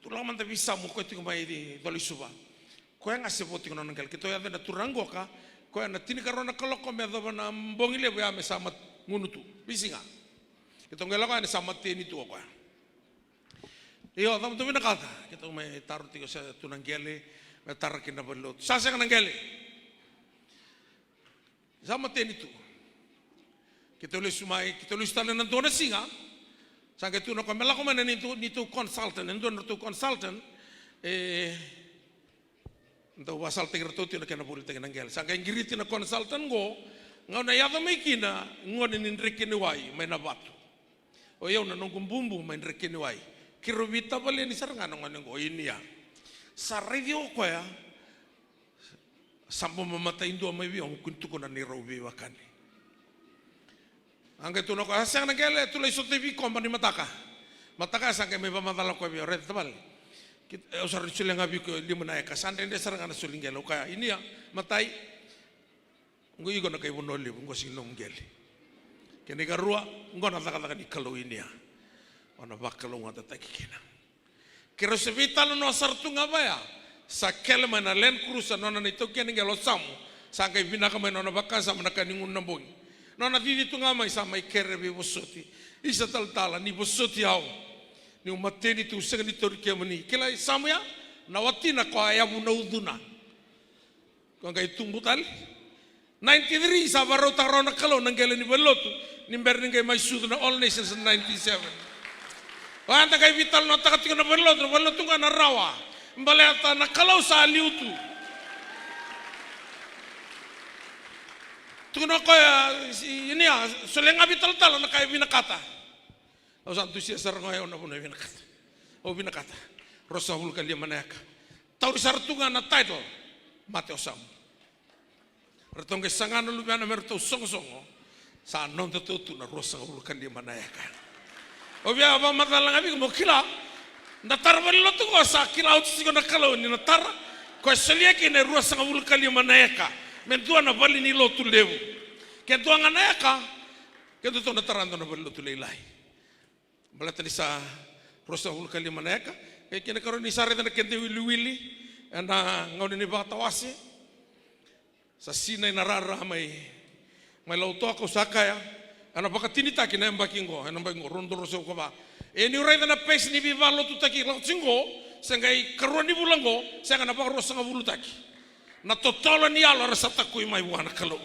tou lako mada veisamu, o koya tiko mai Colo-i-Suva. Koya ga se vo tiko na nona qele. Keitou yaco na turaga qoka, koya na tinikarua na kaloko me yacova na bogi levu ya me sa mat-, gunu tu. Veisiga. Keitou qai lako yani sa mateni tu o koya. Io, cava tou vinakata? Keitou mai taro tiko se tu na qele me tara kina na valenilotu. Sa sega na qele. Sa mateni tu. Keitou lesu mai, keitou lesu tale na dua na siga. Sa qai tukuna o koya me lako mai na neitou, neitou consultant, e dua na neitou consultant. E, Dau vakasalataki iratou tiko na kena volitaki na qele. Sa qai qiriti na consultant qo, gauna e yaco mai kina, gone ni Drekeniwai mai Navatu. O i au na noqu bubu mai Drekeniwai. Keirau veitavaleni sara ga na gone qo, Inia. Sa raici au o koya, sa bau mamatai dua mai vei au, kua ni tukuna ni rau veiwekani. A qai tukuna o koya, a sega na qele, tu lai sota i Vikoba ni mataka. Mataka sa qai mai vakamacala o koya vei au, raica tavale. Kit-, au sa rawa ni solia ga vei iko e lima na eka, sa dredre sara ga na soli qele. Au kaya, Inia, matai, qo iko na kai Vanua Levu, qo sega ni nomu qele. Kena ikarua, qo na cakacaka ni Kalou, Inia. O na vakalougatataki kina. Keirau se veitalanoa sara tu ga vaya. Sa kele mai na Land Cruiser, nona na itaukei ni qele o Samu. Sa qai vinaka mai nona vakasama na ka ni gunu na bogi. Nona cici tu ga mai, sa mai kere veivosoti. Isa talatala, ni vosoti au. Niu mateni tu, sega ni tauri kemuni. Kila i Samu ya, na watina ko a yavu na ucuna. Ko qai tubu tale. Ninety-three sa vakarautaka rawa na Kalou na qele ni valenilotu, ni bera ni qai mai sucu na All Nations na ninety-seven. Oya da qai veitalanoataka tiko na valenilotu, na valenilotu qo na rawa. Baleta na Kalou sa liu tu. Tukuna o koya, Inia, solia ga vei talatala na ka e vinakata. Au sa dusia sara ga o yau na vanua e vinakata. Au vinakata. Ruasagavulu ka lima na eka. Tauri sara tu ga na title. Mate o Samu. Ratou qai saga na luvena me ratou sogosogo. Sa nodatou tu na ruasagavulu ka lima na eka. Au via vakamacala ga vei iko mo kila. Da tara valenilotu qo, sa kila oti tiko na Kalou ni na tara. Ko e solia kina e ruasagavulu ka lima na eka. Me dua na valenilotu levu. Ke dua ga na eka, ke dua tou na tara dua na valenilotu lailai. Baleta ni sa ruasagavulu ka lima na eka. Qai kena ikarua, ni sa raica na keda iwiliwili ena gauna ni vakatawase. Sa sinai na rara mai, mai Lautoka, au sa kaya, ena vakatinitaki na yabaki qo, ena yabaki qo, rua na udolu ruasagavulu ka va. E niu raica na pace ni veivakalotutaki lako tiko qo, se qai karua ni vula qo, sega, na vakaruasagavulutaki. Na totolo ni yalo era sa takui mai vua na Kalou.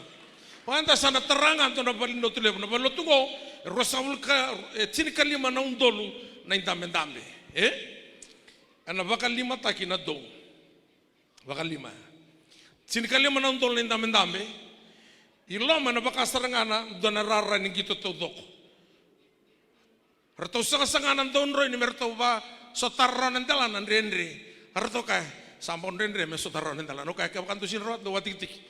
O eda sa na tara ga dua na valenilotu levu, na valenilotu qo, e ruasagavulu ka, e tinikalima na udolu na idabedabe. E? Ena vakalimataki na dou. Vakalima. Tinikalima na udolu na idabedabe. I loma ena vaka sara ga na dua na rara ni qito taucoko. Ratou sagasaga na daudroini me ratou vakasotara rawa na delana dredre. A ratou kaya, sa bau dredre me sotara rawa na delana. Au kaya, kevaka dou sega ni rawa, dou vakatikitiki.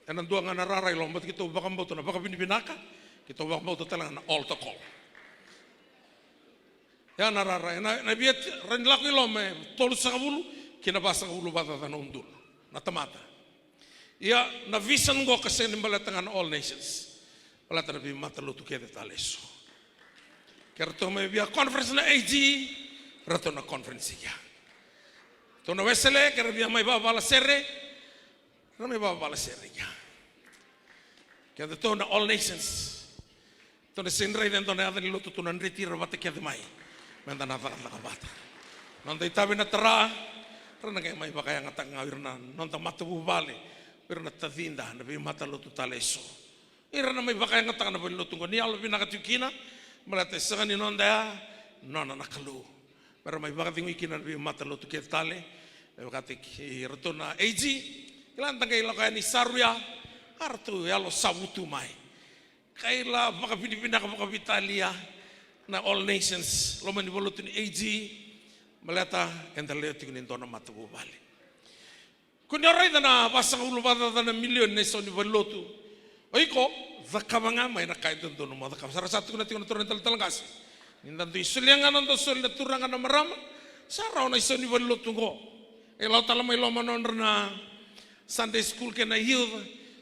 Ena dua ga na rara i loma, baleta keitou vakabauta na vakavinavinaka, keitou vakabauta tale ga na altar call. Ia na rara, ena, na via ti-, rawa ni lako i loma e tolusagavulu ki na vasagavulu vakacaca na udolu na tamata. Ia na vision qo ka sega ni baleta ga na All Nations. Baleta na veimatalotu kece tale eso. Ke ratou mai via conference na A G, ratou na conference i kea. Ratou na Wesele, ke ra via mai vakavala sere, ra mai vakavala sere i kea. Kedatou na All Nations. Tou na sega ni raica e dua na yaca ni lotu, tou na dreti ira vata kece mai. Meda na cakacaka vata. Noda itavi na tara, ra na qai mai vakayagataka ga o ira na noda matavuvale, o ira na tacida, na veimatalotu tale eso. Ira na mai vakayagataka na valenilotu oqo, ni yalo vinaka tiko kina, baleta e sega ni noda ya, nona na Kalou. Me ra mai vakacegui kina na veimatalotu kece tale, me vakataki iratou na A G, kila da qai lako yani Saru ya, a ratou yalo savutu mai. Qai la vakavinavinaka vakaveitalia na All Nations, loma ni valenilotu ni A G, baleta eda lewe tiko ni dua na matavuvale. Ko ni o raica na vasagavulu vakacaca na milioni na isau ni valenilotu. O iko, cakava ga mai na ka e dodonu mo cakava. Sa ra sa tukuna tiko na turaga ni talatala qase. Ni da dui solia ga na noda soli na turaga na marama, sa rawa na isau ni valenilotu oqo. E lau tale mai loma nodra na Sunday school kei na youth.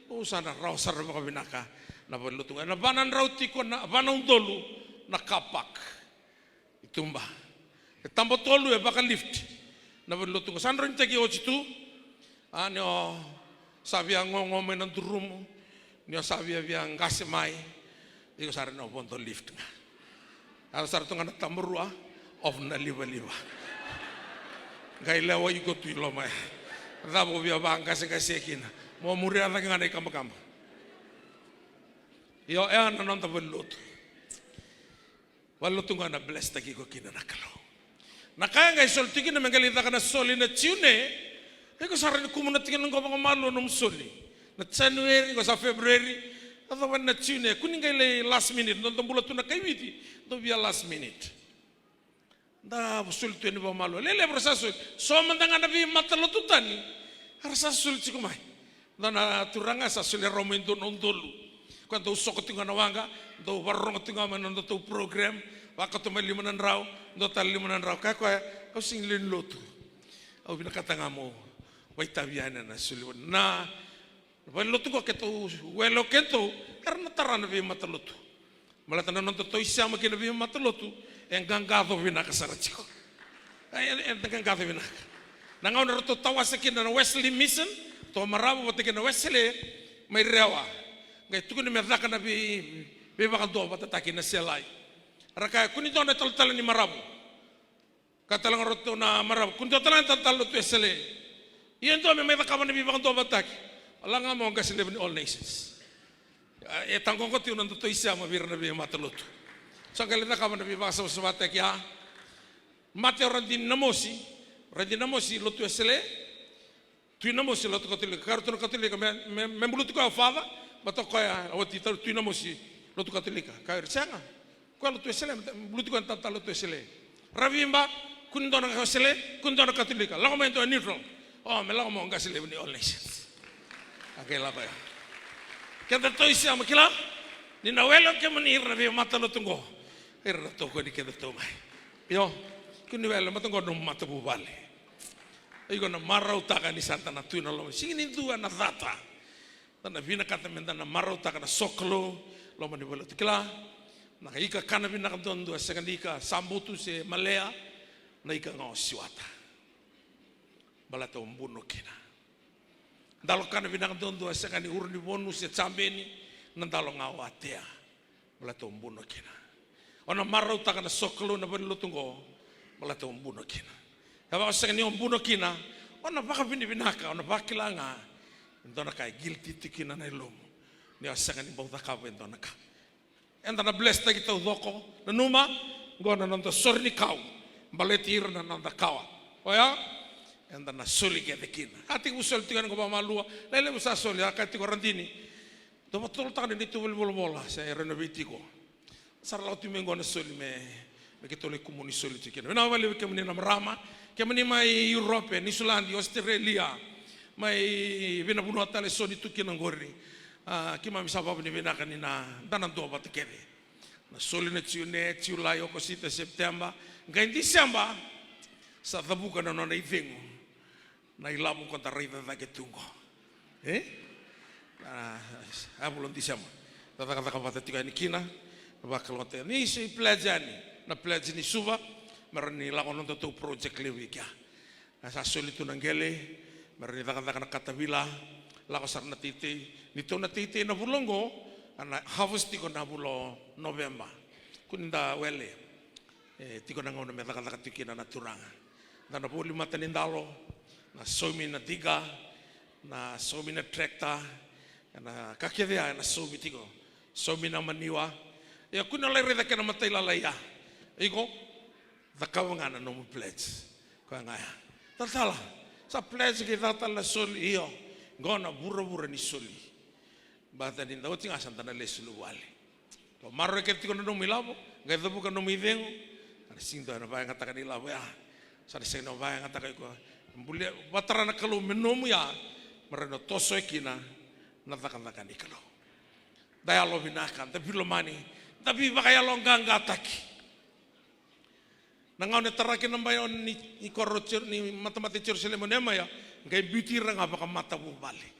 O, sa na rawa sara vakavinaka na valenilotu oqo. Ena va na drau tiko na, va na udolu na car park. I tuba. E taba tolu e vaka lift. Na valenilotu oqo sa droinitaki oti tu. A ni o sa via gogo mai na durumu. Ni o sa via via qase mai. Iko sa rawa ni o vodo lift ga. A sa ratou ga na taba rua. Of na livaliva. Qai lewa iko tu i loma ya. Cava o via vaqaseqase kina. Mo muria cake ga na ikabakaba. Io, e a na noda valenilotu. Valenilotu ga na blesstaki iko kina na Kalou. Na ka e qai soli tiko kina me qai lai caka na soli na Jiune, Iko sa rawa ni kumuna tiko na qo vakamalua nomu soli. Na January, qo sa February. Yacova na June, kua ni qai lai last minute. Dou, dou bula tu na kai Viti, dou via last minute. Da soli tu yani vakamalua. Lelevu era sa soli. So mada ga na veimatalotu tani era sa soli tiko mai. Dua na turaga sa solia rawa mai dua na udolu. Koya dau soko tiko ga na waqa, dau vakarorogo tiko ga mai na nodatou program, vakauta mai lima na drau, dua tale lima na drau. Kaya o koya, au sega ni lewe ni lotu. Au vinakata ga meu vakaitavi yani ena soli. Na valenilotu qo keitou wele o keitou, era na tara na veimatalotu. Baleta na nodatou isema kei na veimatalotu, e qaqaco vinaka sara tiko. E, e, e qaqaco vinaka. Na gauna ratou tawase kina na Wesley Mission, ratou marava vata kei na Wesele mai Rewa. Qai tukuni me caka na vei, veivakaduavatataki na Selai. Ra kaya, kua ni dua na talatala ni marama. Ka tale ga ratou na marama, kua ni dua tale ga na talatala Lotu Wesele. Ia e dua me mai cakava na veivakaduavatataki. Laga mo qase levu ni All Nations. E taqoqo tiko na nodatou isema vei ira na veimatalotu. Sa qai lai cakava na veivakasavasavataki a. Mate o Radini Namosi, Radini Namosi Lotu Wesele. Tui Namosi Lotu Katolika, ka ratou na Katolika, me, me, me buluti koya o Father, baleta o koya a oti tau Tui Namosi Lotu Katolika. Ka ira sega. Koya Lotu Wesele, me buluti koya na talatala Lotu Wesele. Raviba, kua ni dua na Wesele, kua ni dua na Katolika. Lako mai e dua neutral. O, me lako mai o qase levu ni All Nations. A qai lako ya. Kedatou isema kila, ni na wele o kemuni ira na veimatalotu qo. Ira na tokoni kedatou mai. Io, kua ni wele, mata qo nomu matavuvale. Iko na marautaka ni sa da na tu ena loma. Sega ni dua na cata. Da na vinakata me da na marautaka na sokalou, loma ni valenilotu kila. Na ika kana vinaka duadua, sega ni ika sabutu se malea, na ika ga o siwata. Baleta o buno kina. Dalo kana vinaka duadua, sega ni uru ni vonu se jabeni, na dalo ga o atea. Baleta o buno kina. O na marautaka na sokalou na valenilotu qo, baleta o buno kina. Kevaka o sega ni o buno kina, o na vakavinavinaka, o na vakila ga e dua na ka e guilty tiko kina na yalomu. Ni o sega ni bau cakava e dua na ka. Eda na blesstaki taucoko, nanuma, qo na noda sore ni kau, baleti ira na noda kawa. Oya, eda na soli kece kina. A tekivu soli tiko yani qo vakamalua, lelevu sa soli, a kaya tiko Radini. Dou vakatotolotaka na neitou valenivolavola se renovate tiko. Sa ra lako tu mai qo na soli me, me keitou lai kumuni soli tiko kina. Vinaka vakalevu kemuni na marama, kemuni mai Europe, Niusiladi, Australia, mai vei na vanua tale so ni tu kina qori. A, keimami sa vakavinavinaka ni na da na duavata kece. Na soli na June, Julai, Okosita, Sepiteba, qai Diseba, sa cavuka na nona icegu. Na ilavo ko da raica cake tu qo. E? Na, a, vula o Diseba. Da cakacaka vata tiko yani kina. Na vakalougatataki ni se pledge yani. Na pledge ni Suva. Me rawa ni lako na nodatou project levu i kea. Na sa soli tu na qele. Me rawa ni cakacaka na katavila. Lako sara na teitei. Ni tou na teitei na vula qo. A na harvest tiko na vula o Noveba. Kua ni da wele. E tiko na gauna me cakacaka tiko kina na turaga. Da na voli mata ni dalo, na saumi na diga, na saumi na tractor, na ka kece ya na saumi tiko. Saumi na maniwa. Ia kua ni o lai raica kena matailalai ya. Iko, cakava ga na nomu pledge. Koya ga ya. Talatala, sa pledge kei cakatala na soli, io. Qo na vuravura ni soli. Baleta ni da oti ga sa da na lesu luvale. Ko maroroi kece tiko na nomu ilavo, qai cavuka nomu icegu, a na sega ni dua ena vakayagataka na ilavo ya. Sa na sega ni vakayagataka iko. Bulia, vakatara na Kalou me nomu ya, me rawa ni tosoya kina na cakacaka ni Kalou. Da yalovinaka, da veilomani, da veivakayaloqaqataki. Na gauna e tara kina na bai ni, ni koro Jeru-, ni matamata i Jerusalemi o Niemaia, qai biuti ira ga vakamatavuvale.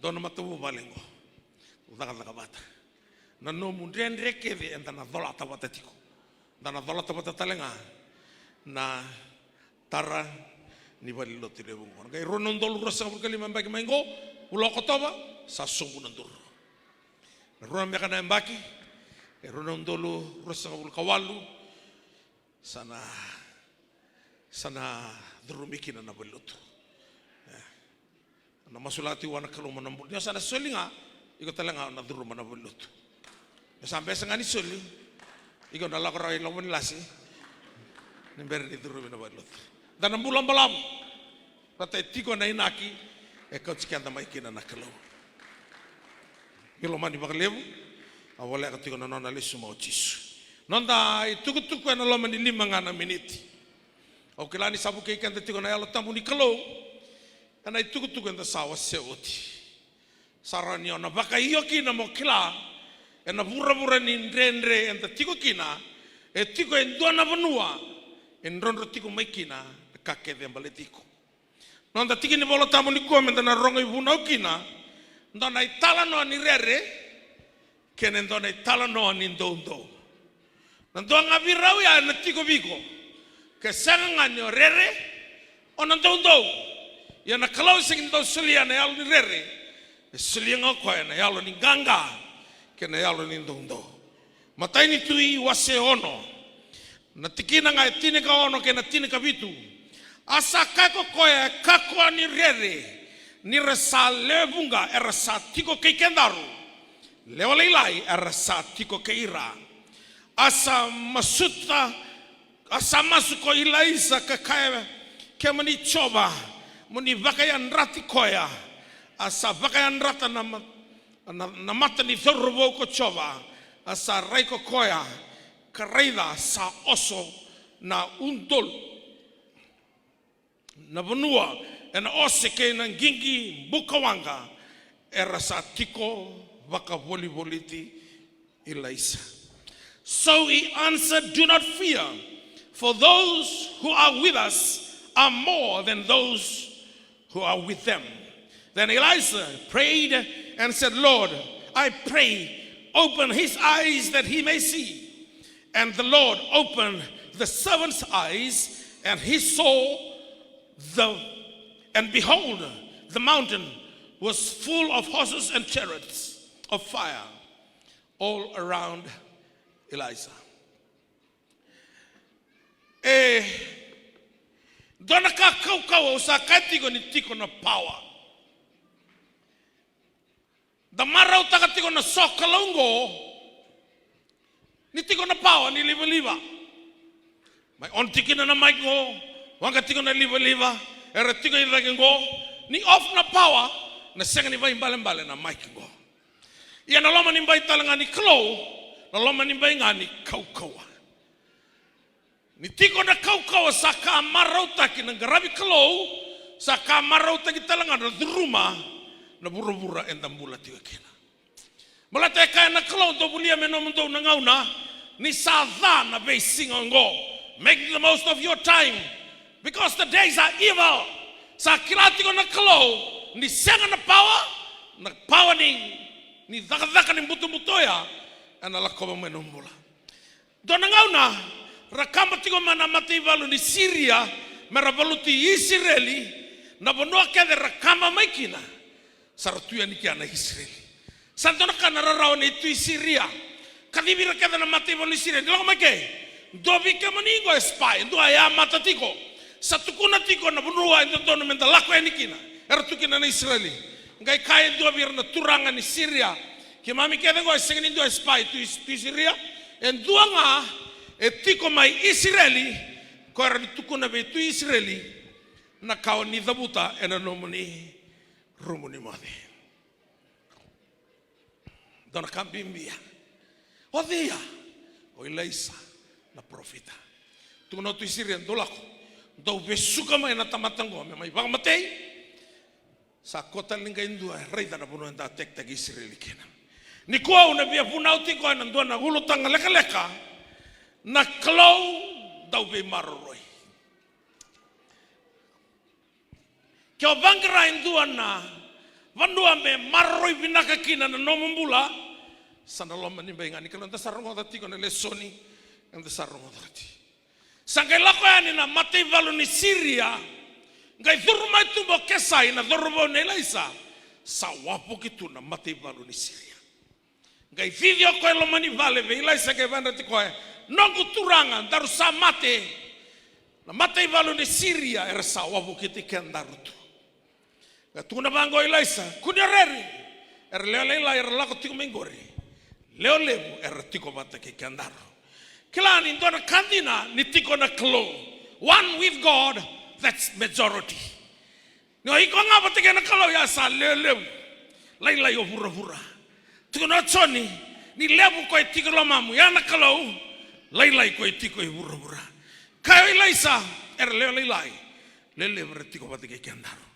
Dua na matavuvale qo. Cakacaka vata. Na nomu dredre kece eda na colata vata tiko. Da na colata vata tale ga na tara ni valenilotu levu qo. Na qai rua na udolu ruasagavulu ka lima yabaki mai qo, vula o Okotova, sa sobu na duru. Na rua na beka na yabaki, qai rua na udolu ruasagavulu ka walu, sa na, sa na curumi kina na valenilotu. E. Na masulaka tiko vua na Kalou mo na bula. Ni o sa na soli ga, iko tale ga o na curuma na valenilotu. Ni o sa bese ga ni soli, iko na lako rawa i loma ni lasi. Ni bera ni curumi na valenilotu. Da na bula balavu. Baleta e tiko na inaki e kauti keda mai kina na Kalou. Ni lomani vakalevu, a voleka tiko na nona lesu mai o Jisu. Noda itukutuku ena loma ni lima ga na miniti. Au kila ni sa vukei keda tiko na Yalo Tabu ni Kalou ena itukutuku eda sa wasea oti. Sa rawa ni o na vakaio kina mo kila, ena vuravura ni dredre eda tiko kina, e tiko e dua na vanua e drodro tiko mai kina na ka kece e baleti iko. Noda tiki ni Vola Tabu nikua meda na rogo ivunau kina, dua na italanoa ni rere kei na dua na italanoa ni doudou. Na dua ga vei rau ya ena tiko vei iko. Ke sega ga ni o rere, o na doudou. Ia na Kalou e sega ni dau solia na yalo ni rere, e solia ga o koya na yalo ni qaqa kei na yalo ni doudou. Matai ni Tui wase ono, na tikina ga e tinikaono kei na tinikavitu. A sa kaya ko koya, e kakua ni rere, ni ra sa lewe vuqa era sa tiko kei kedaru, lewe lailai era sa tiko kei ira. A sa masuta, a sa masu ko Ilaisa ka kaya, kemuni Jiova, mo ni vakayadrati koya. A sa vakayadrata na ma-, na, na mata ni cauravou ko Jiova, a sa rai ko koya, ka raica sa oso na udolu na vanua, ena ose kei na qiqi bukawaqa, era sa tiko vakavolivoliti Ilaisa. So he answered, "Do not fear, for those who are with us are more than those who are with them." Then Elisha prayed and said, "Lord, I pray, open his eyes that he may see." And the Lord opened the servant's eyes, and he saw the, and behold, the mountain was full of horses and chariots of fire all around Elisha. E dua na ka kaukauwa au sa kaya tiko ni tiko na pawa. Da marautaka tiko na sokalou qo ni tiko na pawa ni livaliva. Mai on tiko kina na mike qo, waqa tiko na livaliva, era tiko i cake qo. Ni off na pawa, na sega ni vakaibalebale na mike qo. Ia na loma ni bai tale ga ni Kalou, na loma ni bai ga ni kaukauwa. Ni tiko na kaukauwa sa ka marautaki na qaravi Kalou, sa ka marautaki tale ga na curuma na vuravura eda bula tiko kina. Baleta e kaya na Kalou, dou volia me nomudou na gauna, ni sa ca na veisiga oqo. Make the most of your time, because the days are evil. Sa kila tiko na Kalou ni sega na pawa, na pawa ni, ni cakacaka ni butobuto oya, ena lakova mai na bula. Dua na gauna ra kaba tiko mai na mataivalu ni Siria me ra valuti Isireli, na vanua kece ra kaba mai kina, sa ra tu yani kea na Isireli. Sa dua na ka na rarawa nei Tui Siria. Kacivi ira kece na mataivalu ni Siria, ni lako mai ke. Dua vei kemuni qo e spy, dua e a mata tiko. Sa tukuna tiko na vanua e dodonu me da lako yani kina. Era tu kina na Isireli. Qai kaya e dua vei ira na turaga ni Siria, keimami kece qo e sega ni dua e spy, Tui, Tui Siria. E dua ga e tiko mai Isireli, ko era ni tukuna vei Tui Isireli na ka o ni cavuta ena nomuni rumu ni moce. Dua na ka bibi ya. O cei ya? O Ilaisa na parofita. Tukuna o Tui Siria, dou lako, dou vesuka mai na tamata qo me mai vakamatei. Sa kua tale ni qai dua e raica na vanua eda tekiteki Isireli kina. Nikua au na via vunau tiko ena dua na ulutaga lekaleka. Na Kalou dau veimaroroi. Ke o vaqara e dua na vanua me maroroi vinaka kina na nomu bula, sa na loma ni bai ga ni Kalou. Eda sa rogoca tiko na lesoni, eda sa rogoca oti. Sa qai lako yani na mataivalu ni Siria, qai curu mai tu o Kesai na cauravou nei Ilaisa, sa wavoki tu na mataivalu ni Siria. Qai cici o koya e loma ni vale vei Ilaisa, qai vakayadrati koya, noqu turaga, daru sa mate. Na mataivalu ni Siria era sa wavokiti kedaru tu. Qai tukuna vaqo o Ilaisa, kua ni o rere. Era lewe lailai era lako tiko mai qori. Lewe levu era tiko vata kei kedaru. Kila ni dua na ka dina ni tiko na Kalou. One with God, that's majority. Ni o iko ga vata kei na Kalou, ia sa lewe levu lailai o vuravura. Tukuna o Joni, ni levu ko e tiko i lomamu, ia na Kalou, lailai ko e tiko i vuravura. Kaya o Ilaisa, era lewe lailai, lewe levu era tiko vata kei kedaru.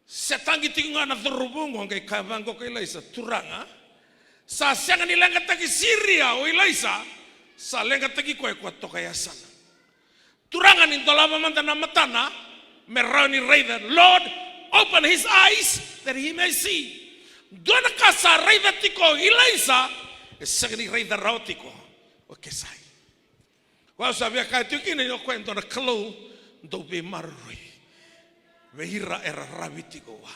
Se tagi tiko ga na cauravou oqo, qai kaya vaqo ko Ilaisa, Turaga, sa sega ni leqataki Siria o Ilaisa, sa leqataki koya ko a toka e yasana. Turaga, ni dolava mada na matana me rawa ni raica. Lord, open his eyes that he may see. Dua na ka sa raica tiko o Ilaisa e sega ni raica rawa tiko o Kesai. Koya au sa via kaya tiko kina ni o koya e dua na Kalou dau veimaroroi vei ira era ravi tiko vua.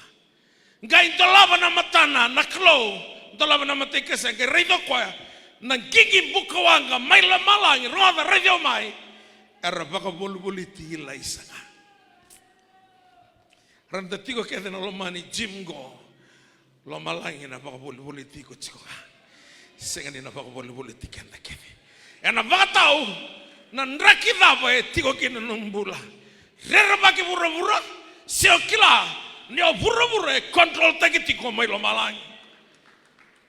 Qai dolava na matana na Kalou, dolava na mata i Kesai, qai raica o koya na qiqi bukawaqa mai lomalagi, rogoca, raici au mai, era vakavolivoliti Ilaisa ga. Ra da tiko kece na loma ni gym qo, lomalagi na vakavolivoliti iko tiko ga. Sega ni na vakavolivoliti keda kece. Ena vakatau na draki cava e tiko kina na nomu bula. Rerevaki vuravura, se o kila ni o vuravura e controltaki tiko mai lomalagi.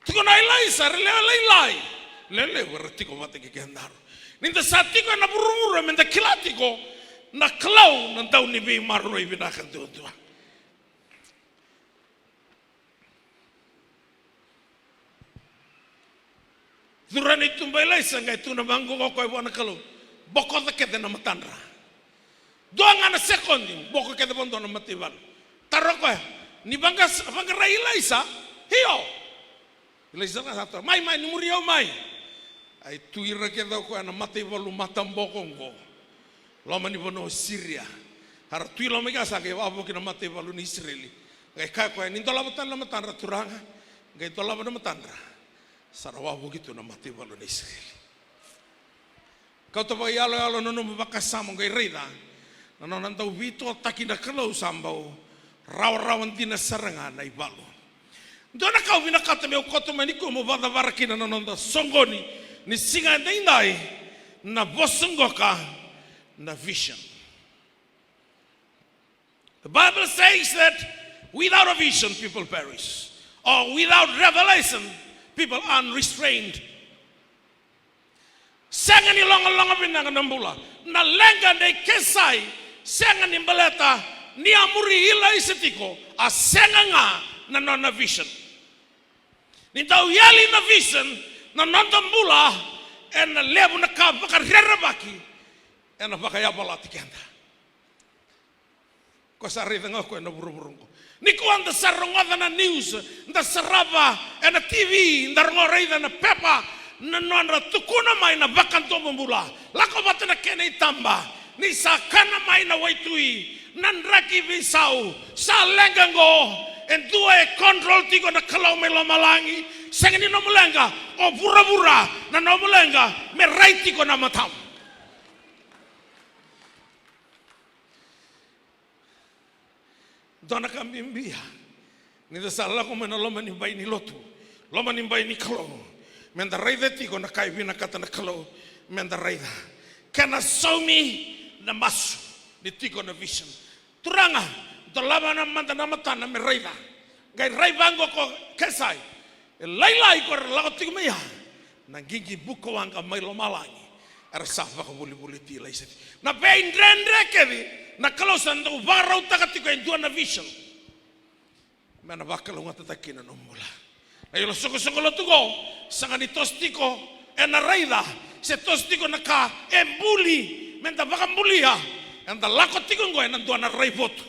Tukuna o Ilaisa, era lewe lailai, lewe levu era tiko vata kei kedaru. Ni da sa tiko ena vuravura, me da kila tiko na Kalou na dau ni veimaroroi vinaka duadua. Curu i tuba i Ilaisa, qai tukuna vaqo o koya vua na Kalou, bokoca kece na matadra. Dua ga na sekodi, boko kece vakadua na mataivalu. Taro koya, ni vaqa-, vaqarai Ilaisa? Io. Ilaisa ga sa taro, mai, mai, ni muri au mai. Ai tu ira kece o koya na mataivalu mataboko oqo, loma ni vanua o Siria. Era tu i loma i ke, sa qai wavoki na mataivalu ni Isireli. Qai kaya o koya, ni dolava tale na matadra, Turaga. Qai dolava na matadra, sa ra wavoki tu na mataivalu ni Isireli. Kauta vakayaloyalo na nomu vakasama, qai raica na nona dau veitokataki na Kalou, sa bau rawarawa dina sara ga na ivalu. Dua na ka au vinakata meu kauta mai nikua meu vakacavara kina na noda soqoni ni siga edaidai, na vosa qoka na vision. The Bible says that without a vision, people perish. Or without revelation, people are unrestrained. Sega ni logaloga vinaka na bula. Na leqa nei Kesai, sega ni baleta ni a muri Ilaisa tiko, a sega ga na nona vision. Ni dau yali na vision, na noda bula, ena levu na ka vakarerevaki ena vakayavalati keda. Ko sa raica ga o koya na vuravura oqo. Nikua da sa rogoca na news, da sarava ena T V, da rogo, raica na pepa, na nodra tukuna mai na vakadomobula. Lako vata na kena itaba, ni sa kana mai na waitui, na draki veisau, sa leqa qo, e dua e control tiko na Kalou mai lomalagi, sega ni nomu leqa, o vuravura na nomu leqa, me rai tiko na matamu. Dua na ka bibi ya, ni da sa lako mai na loma ni bai ni lotu, loma ni bai ni Kalou, me da raica tiko na ka e vinakata na Kalou me da raica. Kena saumi na masu ni tiko na vision. Turaga, dolava na mada na matana me raica. Qai rai vaqo ko Kesai, e lailai ko era lako tiko mai ya, na qiqi bukawaqa mai lomalagi era sa vakavolivoliti Ilaisa. Na veidredre kece na Kalou sa dau vakarautaka tiko e dua na vision me na vakalougatataki kina na nomu bula. Na ilosoqosoqo lotu qo, sega ni toso tiko ena raica, se toso tiko na ka e buli me da vakabulia, eda lako tiko qo ena dua na raivotu.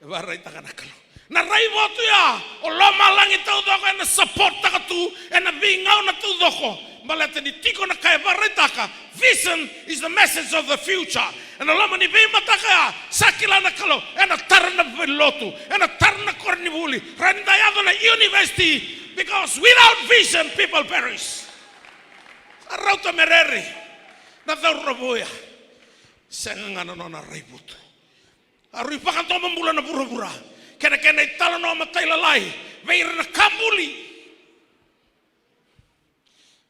E vakaraitaka na Kalou na raivotu ya, o lomalagi taucoko ena supporttaka tu ena veigauna taucoko. Baleta ni tiko na ka e vakaraitaka. Vision is the message of the future. Ena loma ni veimataka ya, sa kila na Kalou, ena tara na veilotu, ena tara na koronivuli, rawa ni da yaco na university, because without vision people perish. Sa rauta me rere na cauravou ya, sega ga na nona raivotu. A rui vakadomobula na vuravura kei na kena italanoa matailalai vei ira na ka buli.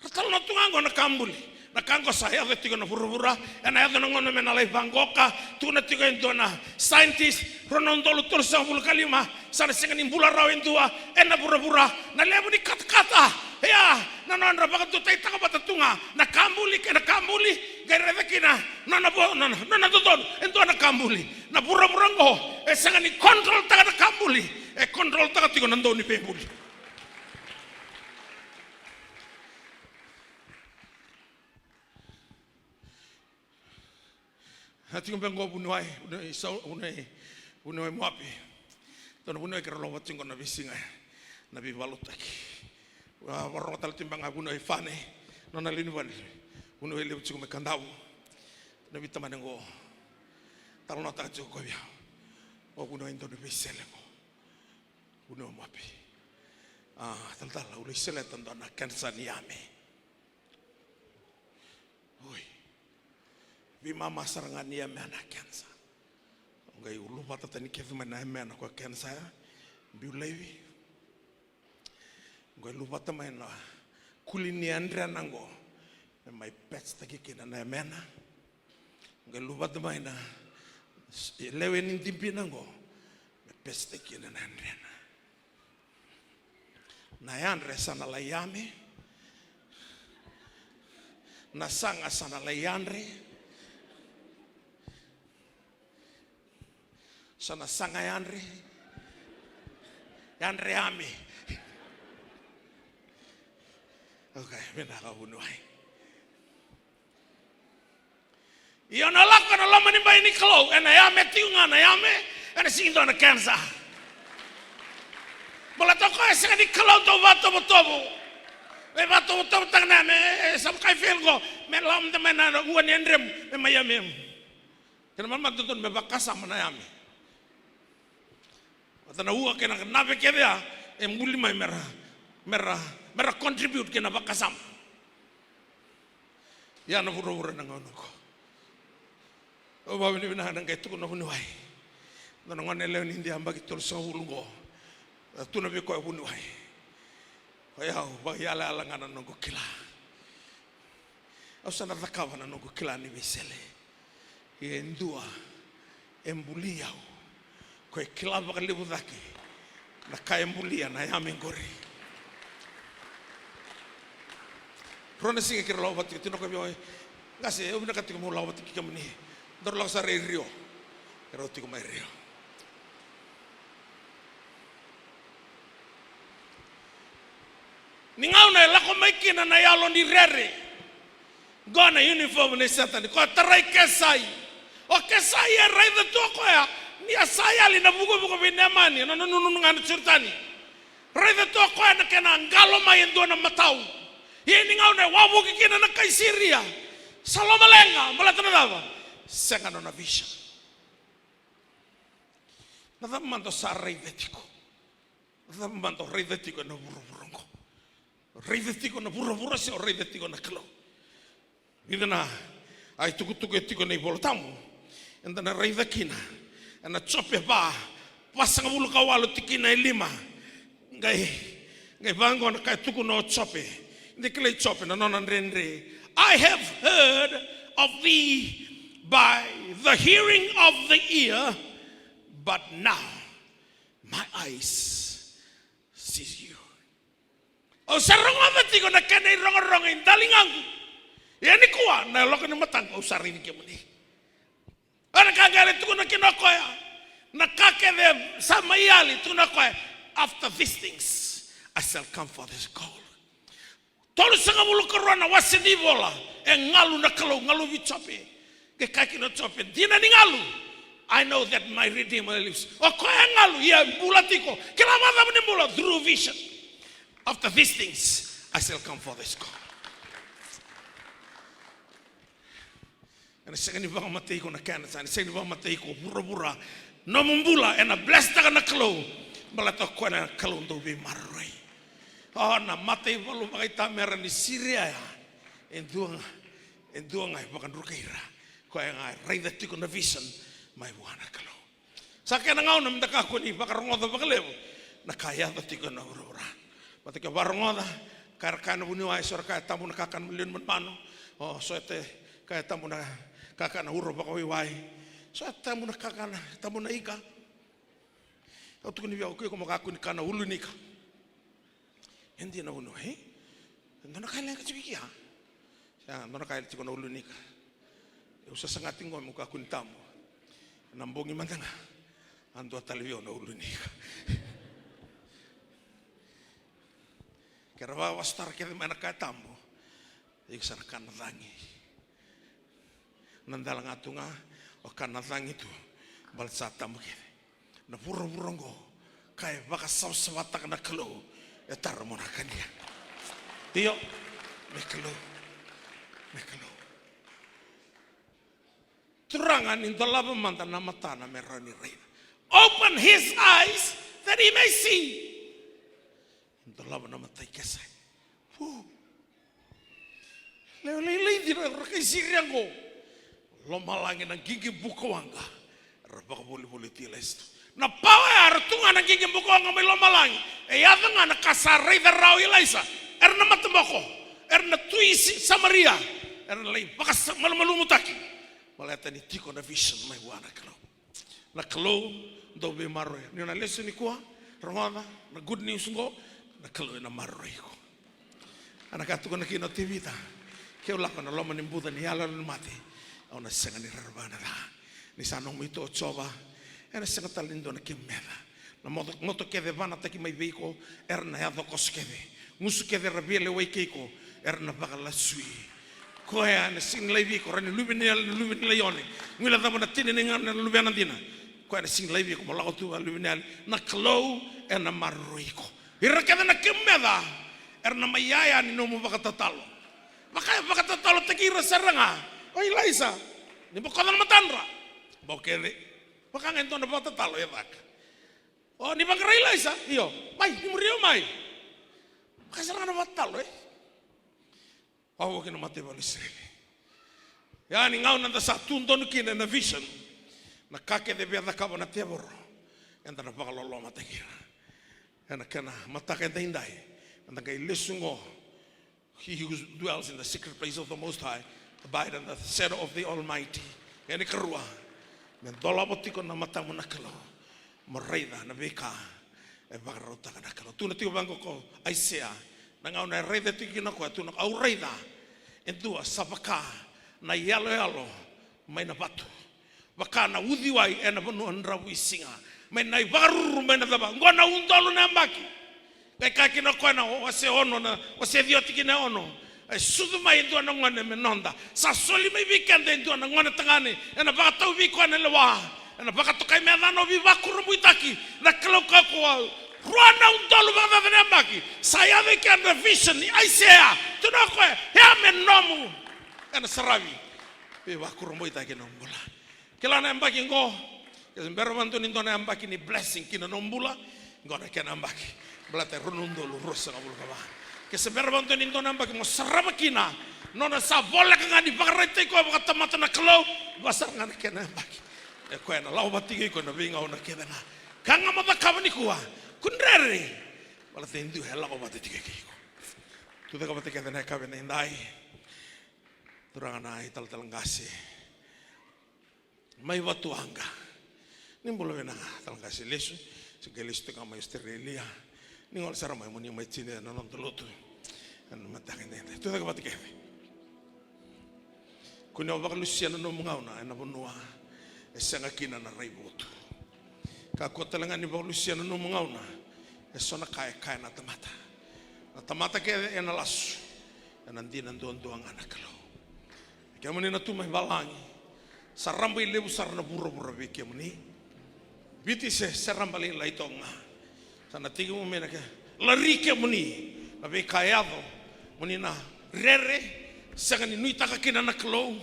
Ra talanoa tu ga qo na ka buli. Na ka qo sa yaco tiko na vuravura, ena yaco na gauna me na lai vaqoka, tukuna tiko e dua na scientist, rua na udolu tolusagavulu ka lima, sa na sega ni bula rawa e dua ena vuravura, na levu ni katakata. Ia, na nodra vakadutaitaka vata tu ga na ka buli kei na ka buli, qai raica kina nona vo-, nona, nona dodonu e dua na ka buli. Na vuravura qo e sega ni control-taka na ka buli, e control-taka tiko na dau ni veibuli. A tiko beka qo vuniwai, vuniwai Sau-, vuniwai, vuniwai Moapi. Dua na vuniwai keirau lako vata tiko qo na veisiga, na veivakalotutaki. A, vakarorogo tale tiko beka ga vuniwai Fane, nona lewe ni vale. Vuniwai levu tiko mai Kadavu. Na veitamani qo. Talanoataka tiko ko vei au. O vuniwai dua na veisele qo. Vuniwai Moapi. A, talatala, au lai seleta dua na kenisa ni yame. Oi. Veimama sara ga ni yamea na kenisa. Au qai luvata tani kece mai na yamea na koya kenisa ya. Biu laivi. Au qai luvata mai na kuli ni yadrena qo. Me mai patch-taki kina na yamea na. Au qai luvata mai na s-, lewe ni dibina qo. Me patch-taki kina na yadrena. Na yadre sa na lai yame. Na saga sa na lai yadre. Sa na saga yadre. Yadre yame. Okay, vinaka vuniwai. Ia na lako ena loma ni bai ni Kalou, ena yame tiko ga na yame, ena sega ni dua na kenisa. Baleta o koya e sega ni Kalou dau vakatovotovo. E vakatovotovotaka na yame, e, sa vaka e fail qo, me lako mada mai na ua ni yadremu, me mai yamemu. Kena mamada dodonu me vakasama na yame. Vata na ua kei na nave kece ya, e buli mai mera, mera, mera contribute kei na vakasama. Ia na vuravura na gauna qo. Au vakavinavinaka na qai tukuna vuniwai. Dua na gone lewe ni Idia yabaki tolusagavulu qo. E tukuna vei koya vuniwai. O yau, vakaiyalayala ga na noqu kila. Au sa na cakava na noqu kila ni veisele. Ia e dua e buli au. Ko e kila vakalevu cake na ka e bulia na yame qori. Rua na siga keirau lako vata tiko, tukuna ko vei au, qase, au vinakata tiko meu lako vata kei kemuni. Daru lako sara i Rio. Keirau tiko mai Rio. Ni gauna e lako mai kina na yalo ni rere. Qo na uniform ni Setani. Ko tarai Kesai. O Kesai e raica tu o koya ni a sa yali na vukavuka vei Nemani, na nona nunu ga na Joritani. Raica tu o koya na kena qalo mai e dua na matau. Ia ni gauna e wavoki kina na kai Siria. Sa lomaleqa, baleta na cava? Sega nona vision. Na cava mada o sa raica tiko? Na cava mada o raica tiko ena vuravura oqo? O raica tiko na vuravura se o raica tiko na Kalou? Vica na itukutuku e tiko ena iVolatabu eda na raica kina. Ena Jope va, vasagavulu ka walu tikina e lima. Qai, qai vaqo na ka e tukuna o Jope. Ni kilai Jope na nona dredre. I have heard of thee by the hearing of the ear, but now my eyes sees you. Au sa rogoca tiko na kena irogorogo i daligaqu. Ia nikua na yaloka ni mataqu au sa raici kemuni. Ia na ka qai lai tukuna kina o koya, na ka kece sa mai yali, tukuna o koya, after these things I shall come for this gold. Tolusagavulu ka rua na wase ni ivola, e galu na Kalou, galu vei Jope. Qai kaya kina o Jope, dina ni galu. I know that my Redeemer lives. O koya e galu, ia e bula tiko. Kila vakacava ni bula? Through vision. After these things I shall come for this gold. Ena sega ni vakamatei iko na cancer, ena sega ni vakamatei iko vuravura. Nomu bula ena blesstaka na Kalou. Baleta o koya na Kalou dau veimaroroi. O na mataivalu vakaitamera ni Siria ya, e dua ga, e dua ga e vakadrukai ira. Koya ga e raica tiko na vision mai vua na Kalou. Sa kena gauna meda kakua ni vakarogoca vakalevu na ka e yaco tiko ena vuravura. Baleta ke o vakarogoca, ka era kaya na vuniwai, eso era kaya tabu na kakana mai liu ni manumanu, O, so e te kaya tabu na kakana uro vakawaiwai. So e tabu na kakana, tabu na ika. Au tukuni vei au, ke iko mo kakua ni kana ulu ni ika. E dina vuniwai, e? Dua na ka e leqa tiko i kea. Sa dua na ka e tiko na ulu ni ika. Au sasagati qo meu kakua ni tabu. Na bogi mada ga a dua tale vei au na ulu ni ika. Ke ra vakavasutara kece mai na ka e tabu, iko sa na kana cagi. Na dela ga tu ga o kana cagi tu, baleta sa tabu kece. Na vuravura oqo ka e vakasavasavataka na Kalou, e tara mo na kania. Io, me Kalou, me Kalou. Turaga ni dolava mada na matana me rawa ni raica. Open his eyes that he may see. Dolava na mata i Kesai. Fu. Lewe lailai dina era kai Siria qo. Lomalagi na qiqi bukawaqa. Era vakavolivoliti Ilaisa tu. Na pawa ya era tu ga na qiqi bukawaqa mai lomalagi. E yaco ga na ka sa raica rawa o Ilaisa. Era na mataboko. Era na tui Samaria. Era na lai vakamalumalumutaki. Baleta ni tiko na vision mai vua na Kalou. Na Kalou dau veimaroroi. Ni o na lesoni kua, rogoca na good news qo, na Kalou ena maroroi iko. A na ka tukuna kina o Tevita, ke au lako ena loma ni buca ni yaloyalo ni mate, au na sega ni rerevaka na ca. Ni sa nomu ito o Jiova, ena sega tale ni dua na kemu meca. Na moto, moto kece e vanataki mai vei iko, era na yaco koso kece. Gusu kece era via lewai kei iko, era na vakalasui. Koya ena sega ni laivi iko, rawa ni luve ni yalo, luve ni laione. Guilecava na tina ni gauna ena luvena dina. Koya ena sega ni laivi iko mo lako tu vaka luve ni yalo. Na Kalou ena maroroi iko. Ira kece na kemu meca era na mai yaya ni nomu vakatatalo. Vaka e vakatatalotaki ira sara ga o Ilaisa. Ni bokoca na matadra. Bau kece. Vaka ga e dua na vakatatalo e caka. O, ni vaqara Ilaisa, io. Mai, ni muri au mai. Vaka sara ga na vakatatalo, e? Au kina mataivalu Isireli. Ia ni gauna eda sa tu donu kina ena vision, na ka kece e via cakava na tevoro, eda na vakalolomataki ira. Ena kena mataka edaidai, eda qai lesu qo. He who dwells in the secret place of the Most High abide under the shadow of the Almighty. Ia ni karua, me dolava tiko na matamu na Kalou. Mo raica na veika e vakarautaka na Kalou. Tukuna tiko vaqo ko Aisea, na gauna e raica tiko kina o koya, tukuna, au raica e dua sa vaka na iyaloyalo mai na vatu, vaka na uciwai ena vanua dravuisiga, mai na ivakaruru mai na cava. Oqo na udolu na yabaki. Qai kaya kina o koya na wase ono, na wase ciwa tikina e ono. E sucu mai e dua na gone me noda. Sa soli mai vei keda e dua na gone tagane. Ena vakatau vei koya na lewa. Ena vakatokai me yacana o Veivakurabuitaki. Na Kalou Kaukauwa. Rua na udolu vakacaca na yabaki. Sa yaco i kea na vision ni Aisea. Tukuna o koya, ya me nomu. Ena saravi. Veivakurabuitaki na bula. Kila na yabaki qo, ke se bera vakadua ni dua na yabaki ni blessing ki na nomu bula, qo na kena yabaki. Baleta e rua na udolu ruasagavulu ka va. Ke se bera vakadua ni dua na yabaki mo sarava kina, nona sa voleka ga ni vakaraitaki koya vakatamata na Kalou, vaka sara ga na kena yabaki. E koya ena lako vata tiko iko ena veigauna kece ga. Ka ga mo cakava nikua, kudrere. Baleta e dua e lako vata tiko kei iko. Tucake vata kece na yakavi edaidai. Turaga na italatala qase mai Vatuwaqa. Ni bula vinaka tale qase lesu, se qai lesu tiko ga mai Australia. Ni gole sara mai mo ni mai tini ena noda lotu ena mataka edaidai. Tucake vata kece. Kua ni o vakalusia na nomu gauna ena vanua e sega kina na raivotu. Kakua tale ga ni vakalusia na nomu gauna eso na ka e kaya na tamata. Na tamata kece ena lasu, ena dina duadua ga na Kalou. Kemuni na tu mai valagi, sa rabailevu sara na vuravura vei kemuni. Viti se, se raba lailai toka ga. Sa na tekivu mai na ke, lari kemuni na veika e yaco. Moni na rere, sega ni nuitaka kina na Kalou.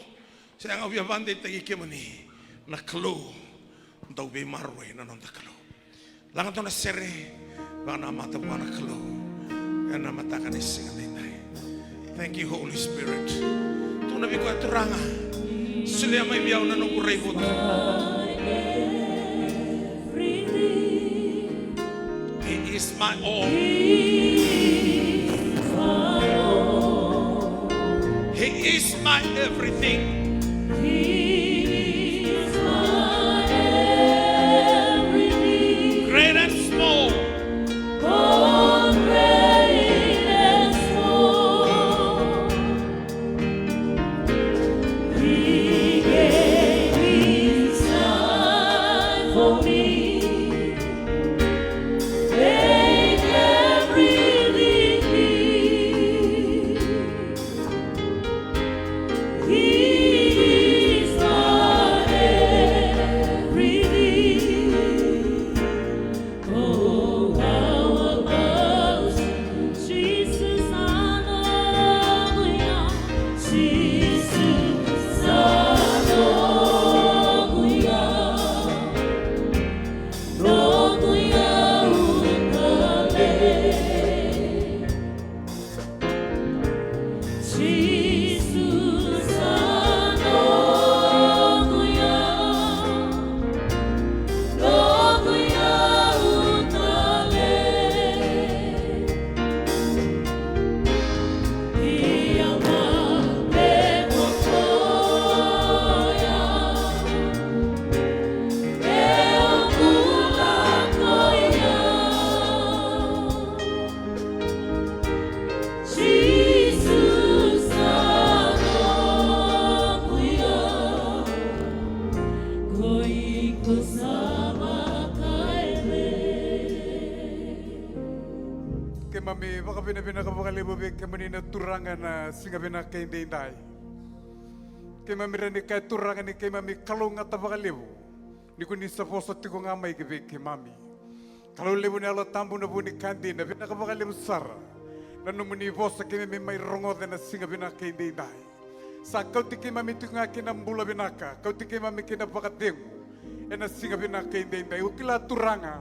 Sega, au via vakadeitaki kemuni, na Kalou dau veimaroroi, na noda Kalou. Laga dua na sere, vakanamata vua na Kalou ena mataka ni siga edaidai. Thank you, Holy Spirit. Tukuna vei koya, Turaga, solia mai vei au na noqu raivotu. He is my all. He He's my everything. He is my everything. Great and small. Oh, great and small. He gave his life for me. Made everything new. He is my everything. Oh, how about you? Jesus, aleluya. Jesus, aleluya. Aleluya, utale. Jesus, aleluya. Ko iko sa vakaevei. Keimami vakavinavinaka vakalevu vei kemuni na Turaga na siga vinaka edaidai. Keimami rawa ni kaya, Turaga, ni keimami kalougata vakalevu ni ko ni sa vosa tiko ga mai ki vei keimami. Kalou levu na Yalo Tabu, na vu ni ka dina, vinaka vakalevu sara na nomuni vosa keimami mai rogoca ena siga vinaka edaidai. Sa kauti keimami tiko ga ki na bula vinaka, kauti keimami ki na vakacegu ena siga vinaka edaidai. Au kila, Turaga,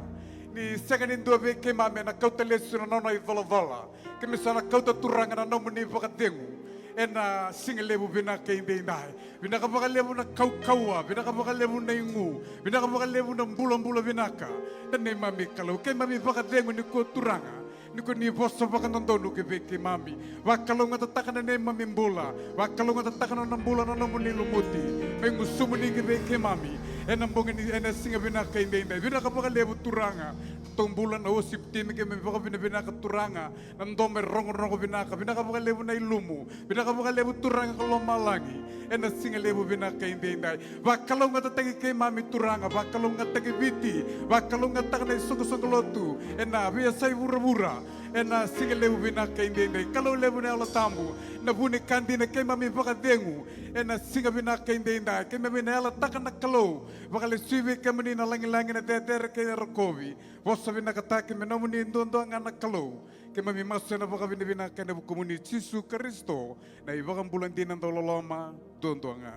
ni sega ni dua vei keimami ena kauta lesu na nona icolacola. Keimami sa na kauta, Turaga, na nomuni vakacegu ena siga levu vinaka edaidai. Vinaka vakalevu na kaukauwa, vinaka vakalevu na igu, vinaka vakalevu na bulabula vinaka. Na neimami Kalou, keimami vakacegu nikua, Turaga, ni ko ni vosa vakadodonu ki vei keimami. Vakalougatataka na neimami bula, vakalougatataka na nona bula na nomuni lumuti mai gusumuni ki vei keimami ena bogi ni, ena siga vinaka edaidai. Vinaka vakalevu, Turaga. Ratou bula na worship team, keimami vakavinavinaka, Turaga, na domo e rogorogo vinaka. Vinaka vakalevu na ilumu. Vinaka vakalevu, Turaga ko lomalagi, ena siga levu vinaka edaidai. Vakalougatataki keimami, Turaga, vakalougatataki Viti, vakalougatataka na isoqosoqo lotu ena veiyasai vuravura ena siga levu vinaka edaidai. Kalou levu na Yalo Tabu, na vu ni ka dina, keimami vakacegu ena siga vinaka edaidai. Keimami na yalataka, na Kalou, vakalesui vei kemuni na lagilagi, na cecere kei na rokovi. Vosa vinakataki me nomuni duadua ga, na Kalou. Keimami masu ena vakavinavinaka ena vukumuni, Jisu Karisito, na iVakabula dina dau loloma duadua ga.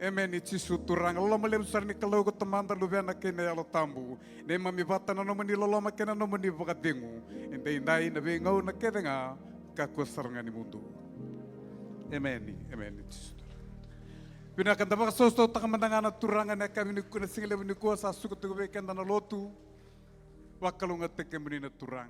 Emeni. Jisu Turaga, loloma levu sara ni Kalou ko Tamada, Luvena kei na Yalo Tabu. Neimami vata na nomuni loloma kei na nomuni vakacegu edaidai, na veigauna kece ga, kakua sara ga ni mudu. Emeni. Emeni, Jisu Turaga. Vinaka, da vakasausautaka mada ga na Turaga ena yakavi nikua, na siga levu nikua. Sa suka tiko vei keda na lotu. Vakalougatataki kemuni na Turaga.